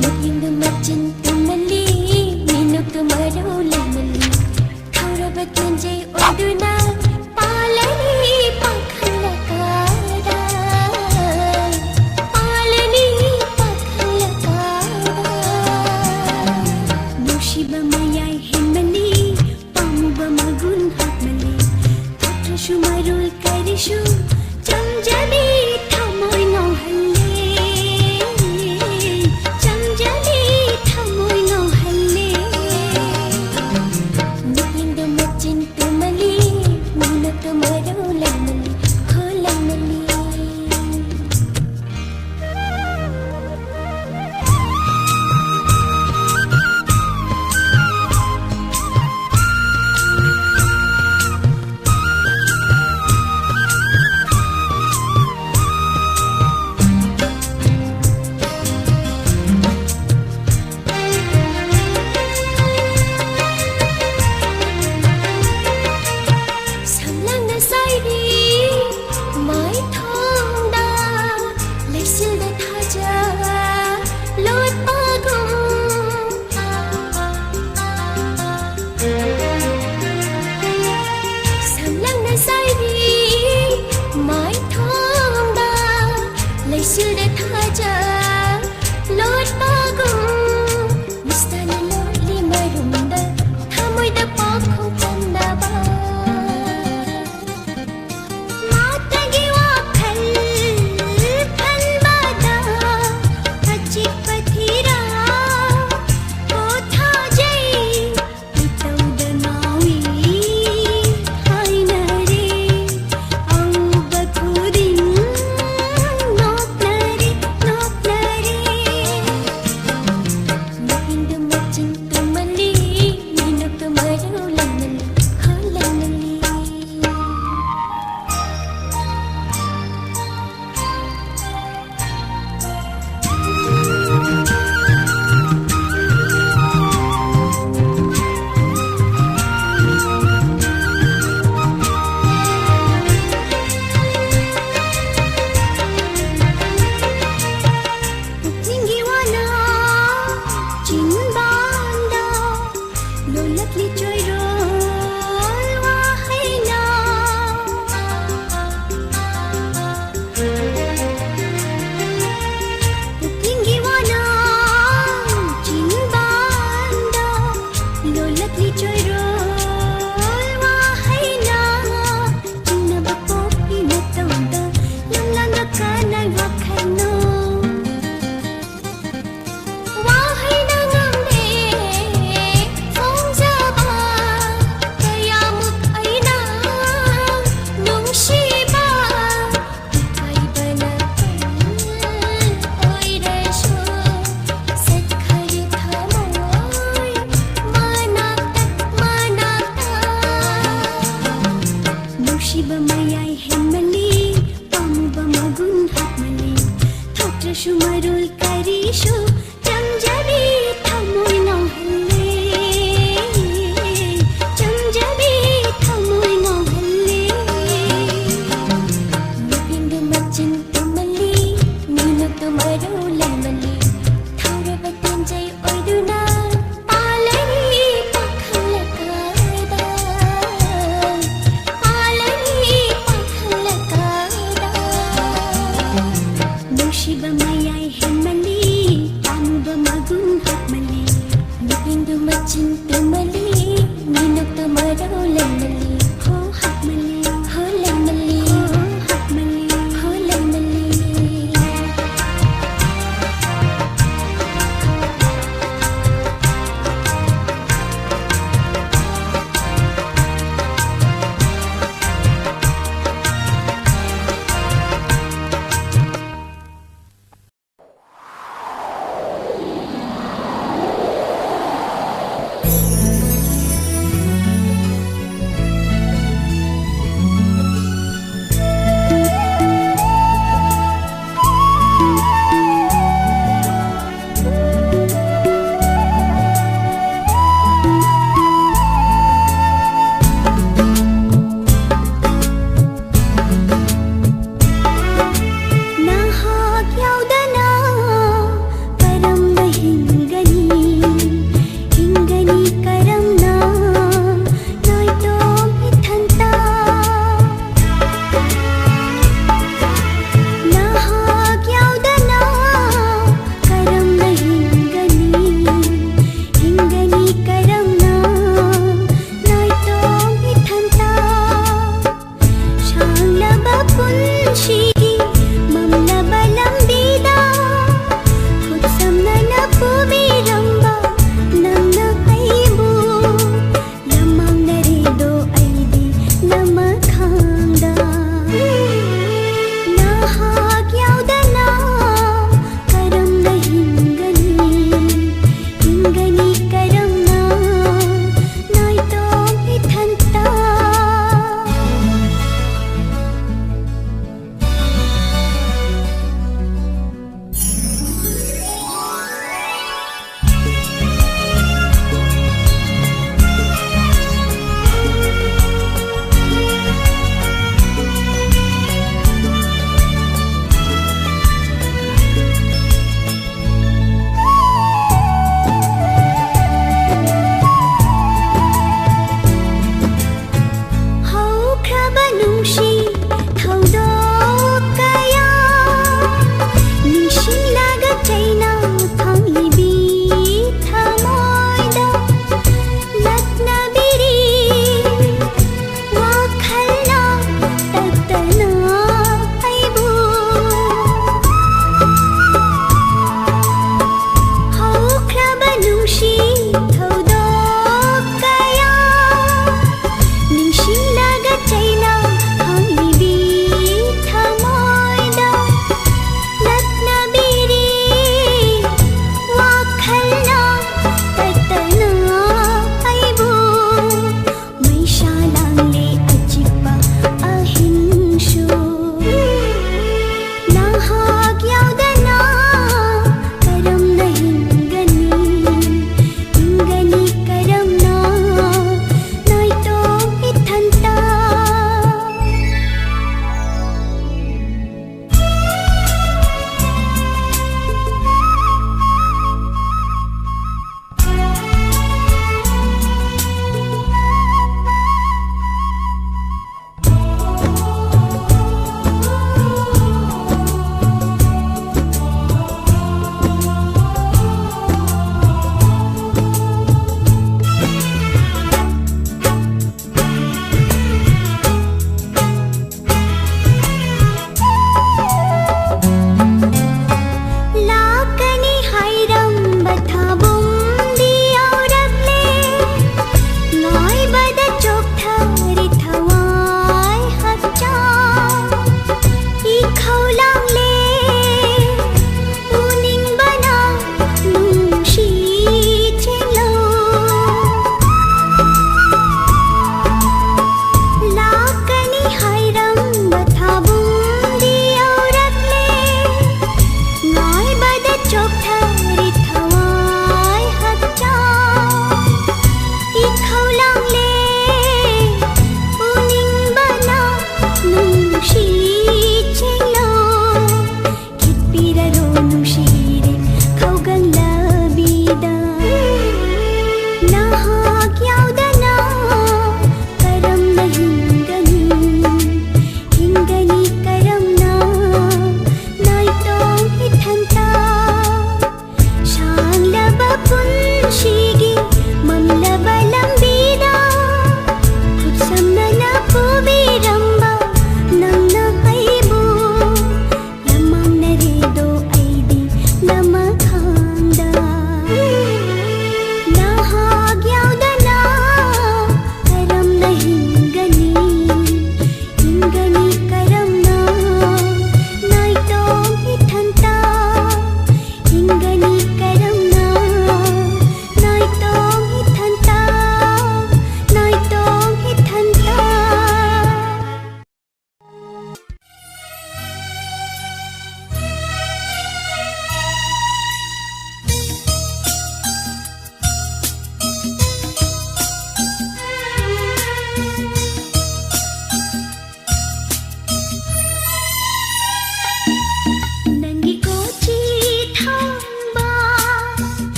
ꯃꯤꯠꯌꯦꯡꯗꯨ ꯃꯆꯤꯟ ꯇꯨꯝꯃꯜꯂꯤ, ꯃꯤꯅꯣꯛꯇꯨ ꯃꯔꯧ ꯂꯩꯃꯜꯂꯤ꯫ ꯊꯧꯔꯕ ꯇꯣꯟꯖꯩ ꯑꯣꯏꯗꯨꯅ ꯄꯥꯜꯂꯅꯤ ꯄꯥꯈꯪ ꯂꯀꯥꯗ, ꯄꯥꯜꯂꯅꯤ ꯄꯥꯈꯪ ꯂꯀꯥꯗ꯫ ꯅꯨꯡꯁꯤꯕ ꯃꯌꯥꯏ ꯍꯦꯟꯃꯜꯂꯤ, ꯄꯥꯝꯃꯨꯕ ꯃꯒꯨꯟ ꯍꯥꯞꯃꯜꯂꯤ꯫ ꯊꯣꯛꯇ꯭ꯔꯁꯨ ꯃꯔꯣꯜ ꯀꯔꯤꯁꯨ, ꯆꯝꯖꯕꯤ ꯊꯃꯣꯏ ꯉꯥꯎꯍꯜꯂꯦ, ꯆꯝꯖꯕꯤ ꯊꯃꯣꯏ ꯉꯥꯎꯍꯜꯂꯦ꯫ ꯃꯤꯠꯌꯦꯡꯗ ꯃꯆꯤꯟ ꯇꯨꯝꯃꯜꯂꯤ, ꯃꯤꯅꯣꯛꯇ ꯃꯔꯧ ꯂꯩꯃꯜꯂꯤ, ꯈꯣꯜꯂꯝꯃꯜꯂꯤ꯫ ꯅꯨꯡꯁꯤꯕ ꯃꯌꯥꯏ ꯍꯦꯟꯃꯜꯂꯤ, ꯄꯥꯝꯃꯨꯕ ꯃꯒꯨꯟ ꯍꯥꯞꯃꯜꯂꯤ, ꯊꯣꯛꯇ꯭ꯔꯁꯨ ꯃꯔꯣꯜ ꯀꯔꯤꯁꯨ ꯆꯝꯖꯕꯤ ꯊꯃꯣꯏ ꯉꯥꯎꯍꯜꯂꯦ, ꯆꯝꯖꯕꯤ ꯊꯃꯣꯏ ꯉꯥꯎꯍꯜꯂꯦ꯫ ꯅꯨꯄꯤꯗꯨ ꯃꯆꯤꯟ ꯇꯨꯝꯃꯜꯂꯤ, ꯃꯤꯅꯣꯛꯇꯨ ꯃꯔꯧ ꯂꯩꯃꯜꯂꯤ, ꯊꯧꯔꯕ ꯇꯦꯟꯖꯩ ꯑꯣꯏꯗꯨꯅ ꯄꯥꯜꯂꯅꯤ ꯄꯥꯈꯪ ꯂꯩꯀꯥꯏꯗ, ꯄꯥꯜꯂꯅꯤ ꯄꯥꯈꯪ ꯂꯩꯀꯥꯏꯗ꯫ ꯅꯨꯡꯁꯤꯕ ꯃꯌꯥꯏ ꯍꯦꯟꯃꯜꯂꯤ, ꯄꯥꯝꯃꯨꯕ ꯃꯒꯨꯟ ꯍꯥꯞꯃꯜꯂꯤ, ꯅꯨꯄꯤꯗꯨ ꯃꯆꯤꯟ ꯇꯨꯝꯃꯜꯂꯤ, ꯃꯤꯅꯣꯛꯇꯨ ꯃꯔꯧ ꯂꯩꯃꯜꯂꯤ, ꯍꯣ ꯍꯥꯞꯃꯜꯂꯤ, ꯍꯣ ꯂꯩꯃꯜꯂꯤ, ꯍꯣ ꯍꯥꯞꯃꯜꯂꯤ, ꯍꯣ ꯂꯩꯃꯜꯂꯤ꯫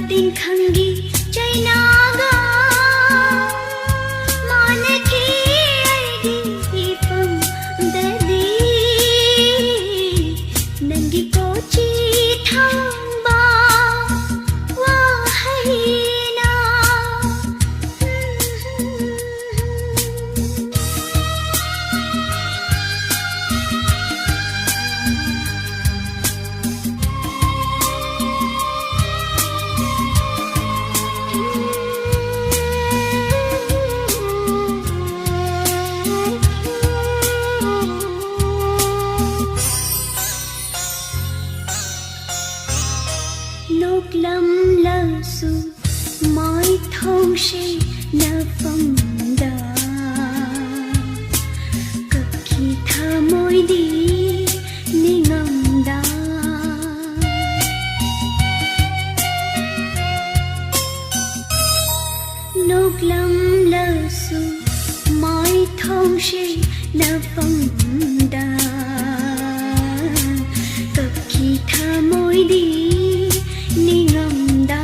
ꯇꯤꯟꯈꯪꯒꯤ ꯆꯩꯅꯥꯒ ꯃꯥꯟꯅꯈꯤ ꯑꯩꯒꯤ ꯏꯐꯝꯗꯗꯤ꯫ ꯅꯪꯒꯤ ꯀꯣꯆꯤ ꯊꯪꯕ ꯋꯥꯍꯩꯅ꯫ ꯅꯣꯛꯂꯝꯂꯁꯨ ꯃꯥꯏꯊꯣꯡꯁꯦ ꯅꯐꯝꯗ ꯀꯞꯈꯤ ꯊꯃꯣꯏꯗꯤ ꯅꯤꯡꯉꯝꯗ꯫ ꯅꯣꯛꯂꯝꯂꯁꯨ ꯃꯥꯏꯊꯣꯡꯁꯦ ꯅꯐꯝꯗ ꯀꯞꯈꯤ ꯊꯃꯣꯏꯗꯤ ꯅꯤꯡꯉꯝꯗ꯫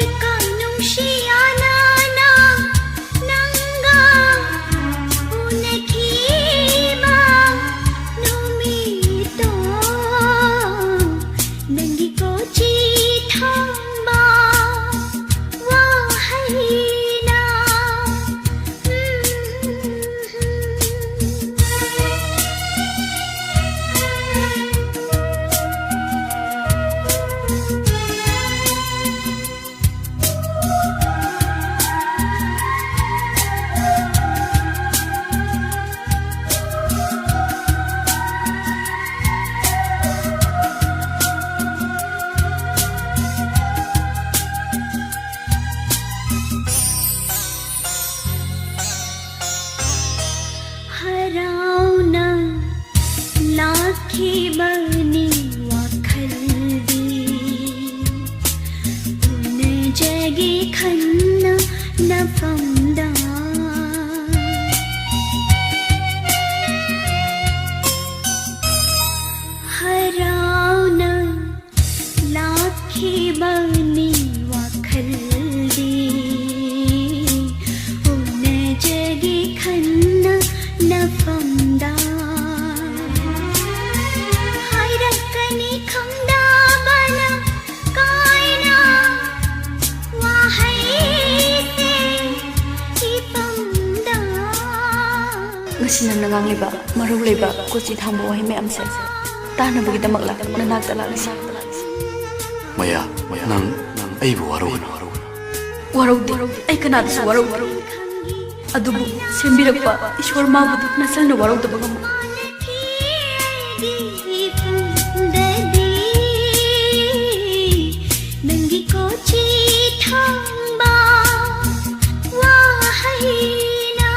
ꯏꯀꯥꯏ ꯅꯨꯡꯁꯤ ꯑꯅꯥꯅ ꯅꯪꯒ ꯎꯅꯈꯤꯕ ꯅꯨꯃꯤꯠꯇꯣ꯫ ꯅꯪꯒꯤ ꯀꯣꯆꯤ ꯊꯝꯕ ꯋꯥꯍꯩꯅ꯫ ꯍꯔꯥꯎꯅ ꯂꯥꯛꯈꯤꯕꯅꯤ ꯋꯥꯈꯜꯗꯤ꯫ ꯎꯅꯖꯒꯦ ꯈꯟꯅ ꯅꯐꯝꯗ꯫ ꯍꯔꯥꯎꯅ ꯈꯤꯕꯅꯤ ꯋꯥꯈꯜꯗꯤ ꯎꯅꯖꯒꯦ ꯈꯟꯅ ꯅꯐꯝꯗ꯫ ꯍꯥꯏꯔꯛꯀꯅꯤ ꯈꯪꯗꯕꯅ ꯀꯥꯏꯅ ꯋꯥꯍꯩꯁꯦ ꯏꯄꯝꯗ꯫ ꯉꯁꯤ ꯅꯪꯅ ꯉꯥꯡꯂꯤꯕ ꯃꯔꯧ ꯂꯩꯕ ꯀꯣꯆꯤ ꯊꯥꯡꯕ ꯋꯥꯍꯩ ꯃꯌꯥꯝꯁꯦ ꯇꯥꯅꯕꯒꯤꯗꯃꯛꯂ ꯅꯅꯥꯛꯇ ꯂꯥꯛꯂꯤꯁꯦ? ꯃꯌꯥ, ꯅꯪ ꯑꯩꯕꯨ ꯋꯥꯔꯧꯒꯅꯨ꯫ ꯋꯥꯔꯧꯗꯦ, ꯑꯩ ꯀꯅꯥꯗꯁꯨ ꯋꯥꯔꯧꯗꯦ꯫ ꯑꯗꯨꯕꯨ ꯁꯦꯝꯕꯤꯔꯛꯄ ꯏꯁꯣꯔ ꯃꯥꯕꯨꯗꯤ ꯅꯆꯜꯅ ꯋꯥꯔꯧꯗꯕ ꯉꯝꯃꯣꯏ꯫ ꯅꯪꯒꯤ ꯀꯣꯆꯤ ꯊꯥꯡꯕ ꯋꯥꯍꯩꯅ꯫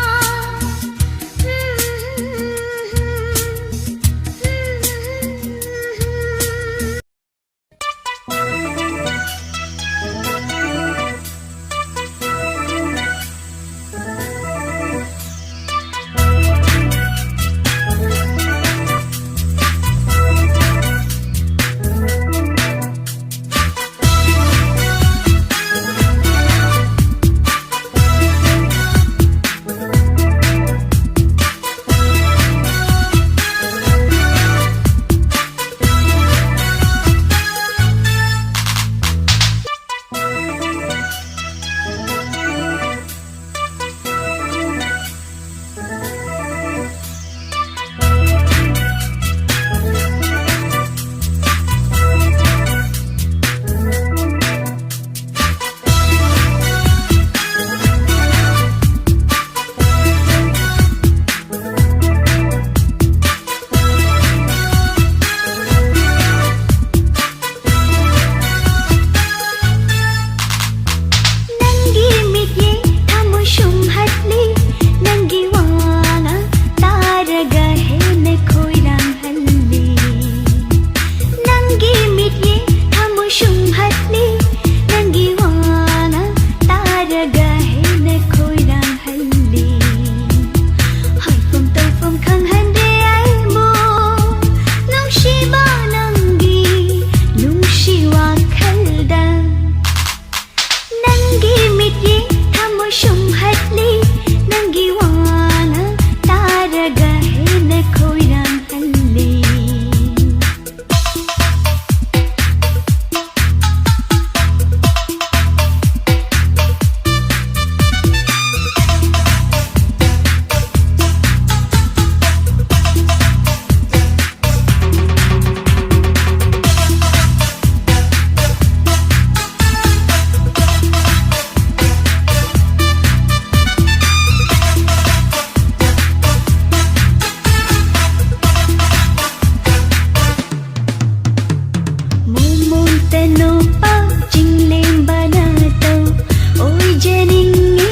ꯑꯣꯏꯖꯅꯤꯡꯉꯤ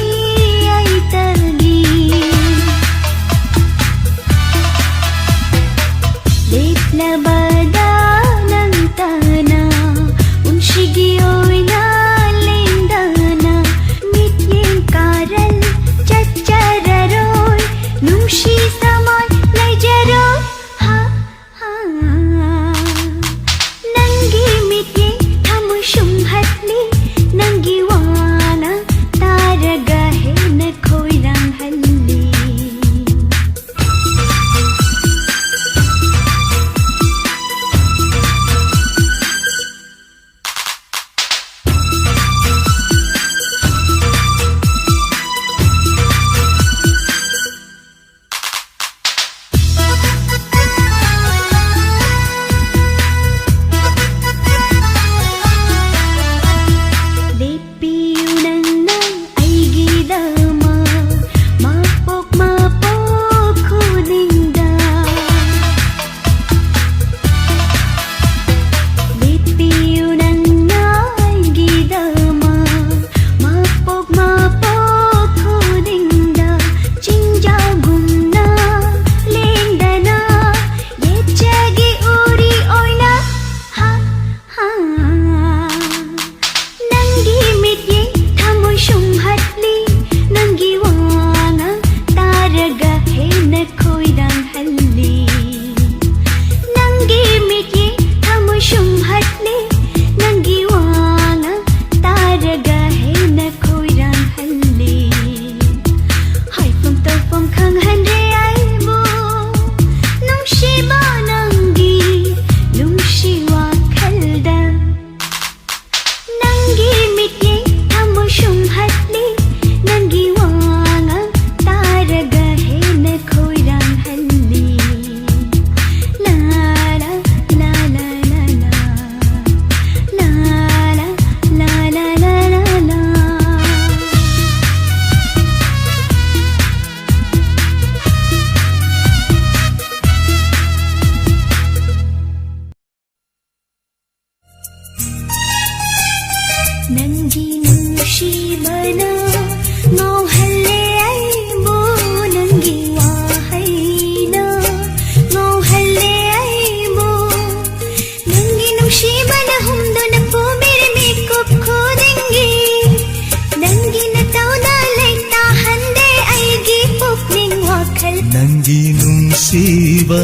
ꯑꯩ ꯇꯜꯂꯤ꯫ ꯂꯦꯞꯂꯕꯗ ꯅꯪꯇꯅ ꯄꯨꯟꯁꯤꯒꯤ ꯑꯣꯏꯅ ꯂꯦꯡꯗꯅ ꯃꯤꯠꯌꯦꯡ ꯀꯥꯔꯜ ꯆꯠꯆꯔꯔꯣꯏ꯫ ꯅꯨꯡꯁꯤ ꯁꯃꯥꯏ ꯂꯩꯖꯔꯣꯏ꯫ ꯍꯥ, ꯍꯥ꯫ ꯅꯪꯒꯤ ꯃꯤꯠꯌꯦꯡ ꯊꯃꯣꯏ ꯁꯨꯝꯍꯠꯂꯤ꯫ ꯅꯪꯒꯤ ꯋꯥꯅ ꯇꯥꯔꯤ꯫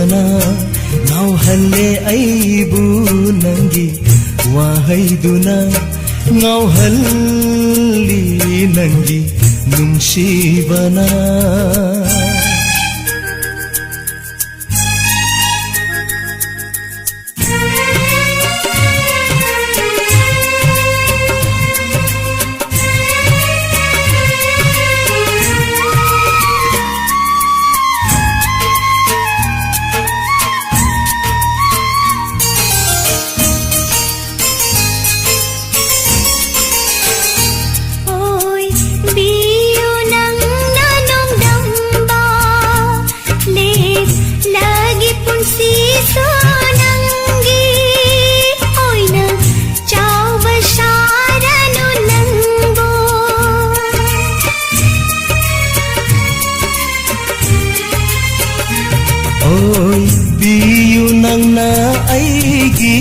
ꯅ ꯉꯥꯎꯍꯜꯂꯦ ꯑꯩꯕꯨ ꯅꯪꯒꯤ ꯋꯥꯍꯩꯗꯨꯅ, ꯉꯥꯎꯍꯜꯂꯤ ꯅꯪꯒꯤ ꯅꯨꯡꯁꯤꯕꯅ꯫ ꯑꯣꯏꯕꯤꯌꯨ ꯅꯪꯅ ꯑꯩꯒꯤ,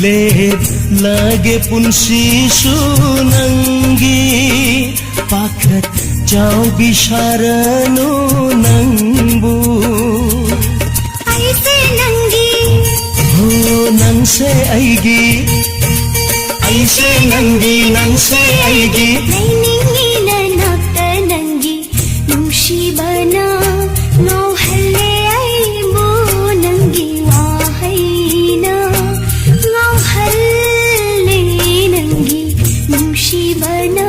ꯂꯦꯞꯂꯒꯦ ꯄꯨꯟꯁꯤꯁꯨ ꯅꯪꯒꯤ꯫ ꯄꯥꯈꯠ ꯆꯥꯎꯕꯤ ꯁꯥꯔꯅꯨ ꯅꯪꯕꯨ꯫ ꯑꯩꯁꯦ ꯅꯪꯒꯤ꯫ ꯍꯣ, ꯅꯪꯁꯦ ꯑꯩꯒꯤ꯫ ꯑꯩꯁꯦ ꯅꯪꯒꯤ, ꯅꯪꯁꯦ ꯑꯩꯒꯤ꯫ ꯂꯩꯅꯤꯡꯉꯤ ꯅꯅꯥꯛꯇ ꯅꯪꯒꯤ ꯅꯨꯡꯁꯤꯕꯅ ꯉꯥꯎꯍꯜꯂꯦ ꯑꯩꯕꯨ ꯅꯪꯒꯤ ꯋꯥꯍꯩꯅ ꯉꯥꯎꯍꯜꯂꯦ ꯅꯪꯒꯤ ꯅꯨꯡꯁꯤꯕꯅ꯫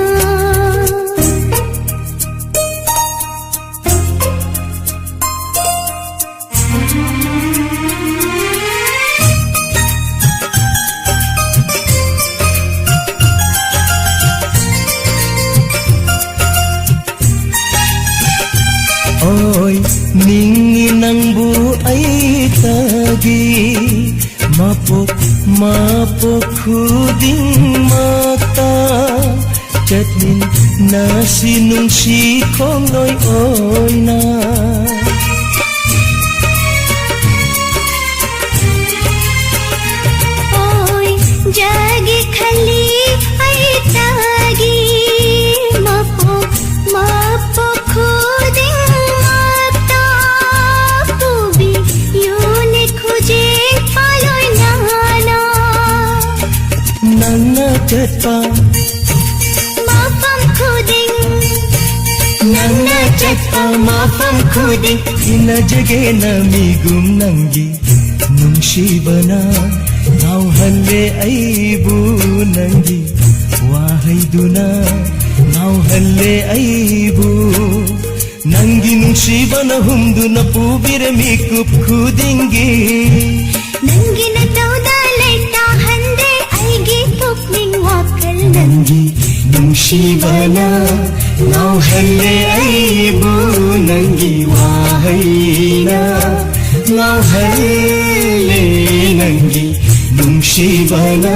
ꯑꯣꯏ ꯅꯤꯡꯉꯤ ꯅꯪꯕꯨ ꯑꯩꯇꯒꯤ ꯃꯄꯣꯛ ꯃꯄꯣꯛ ꯈꯨꯗꯤꯡꯃꯛꯇ ꯆꯠꯃꯤꯟꯅꯁꯤ ꯅꯨꯡꯁꯤ ꯈꯣꯡꯂꯣꯏ ꯑꯣꯏꯅ꯫ ꯑꯣꯏꯖꯒꯦ ꯈꯜꯂꯤ ꯑꯩꯇꯒꯤ ꯃꯄꯣꯛ ꯃꯄꯣꯛ ꯈꯨꯗꯤꯡꯃꯛꯇ ꯆꯠꯄ ꯃꯐꯝ ꯈꯨꯗꯤꯡ, ꯅꯪꯅ ꯆꯠꯄ ꯃꯐꯝ ꯈꯨꯗꯤꯡ, ꯏꯟꯅꯖꯒꯦꯅ ꯃꯤꯒꯨꯝ ꯅꯪꯒꯤ ꯅꯨꯡꯁꯤꯕꯅ ꯉꯥꯎꯍꯜꯂꯦ ꯑꯩꯕꯨ, ꯅꯪꯒꯤ ꯋꯥꯍꯩꯗꯨꯅ ꯉꯥꯎꯍꯜꯂꯦ ꯑꯩꯕꯨ꯫ ꯅꯪꯒꯤ ꯅꯨꯡꯁꯤꯕꯅ ꯍꯨꯝꯗꯨꯅ ꯄꯨꯕꯤꯔꯦ ꯃꯤꯀꯨꯞ ꯈꯨꯗꯤꯡꯒꯤ, ꯅꯪꯒꯤ ꯅꯇꯧꯗ ꯂꯩꯇꯥꯍꯟꯗꯦ ꯑꯩꯒꯤ ꯄꯨꯛꯅꯤꯡ ꯋꯥꯈꯜ꯫ ꯅꯪꯒꯤ ꯅꯨꯡꯁꯤꯕꯅ ꯉꯥꯎꯍꯜꯂꯦ ꯑꯩꯕꯨ, ꯅꯪꯒꯤ ꯋꯥꯍꯩꯅ ꯉꯥꯎꯍꯜꯂꯦ, ꯅꯪꯒꯤ ꯅꯨꯡꯁꯤꯕꯅ꯫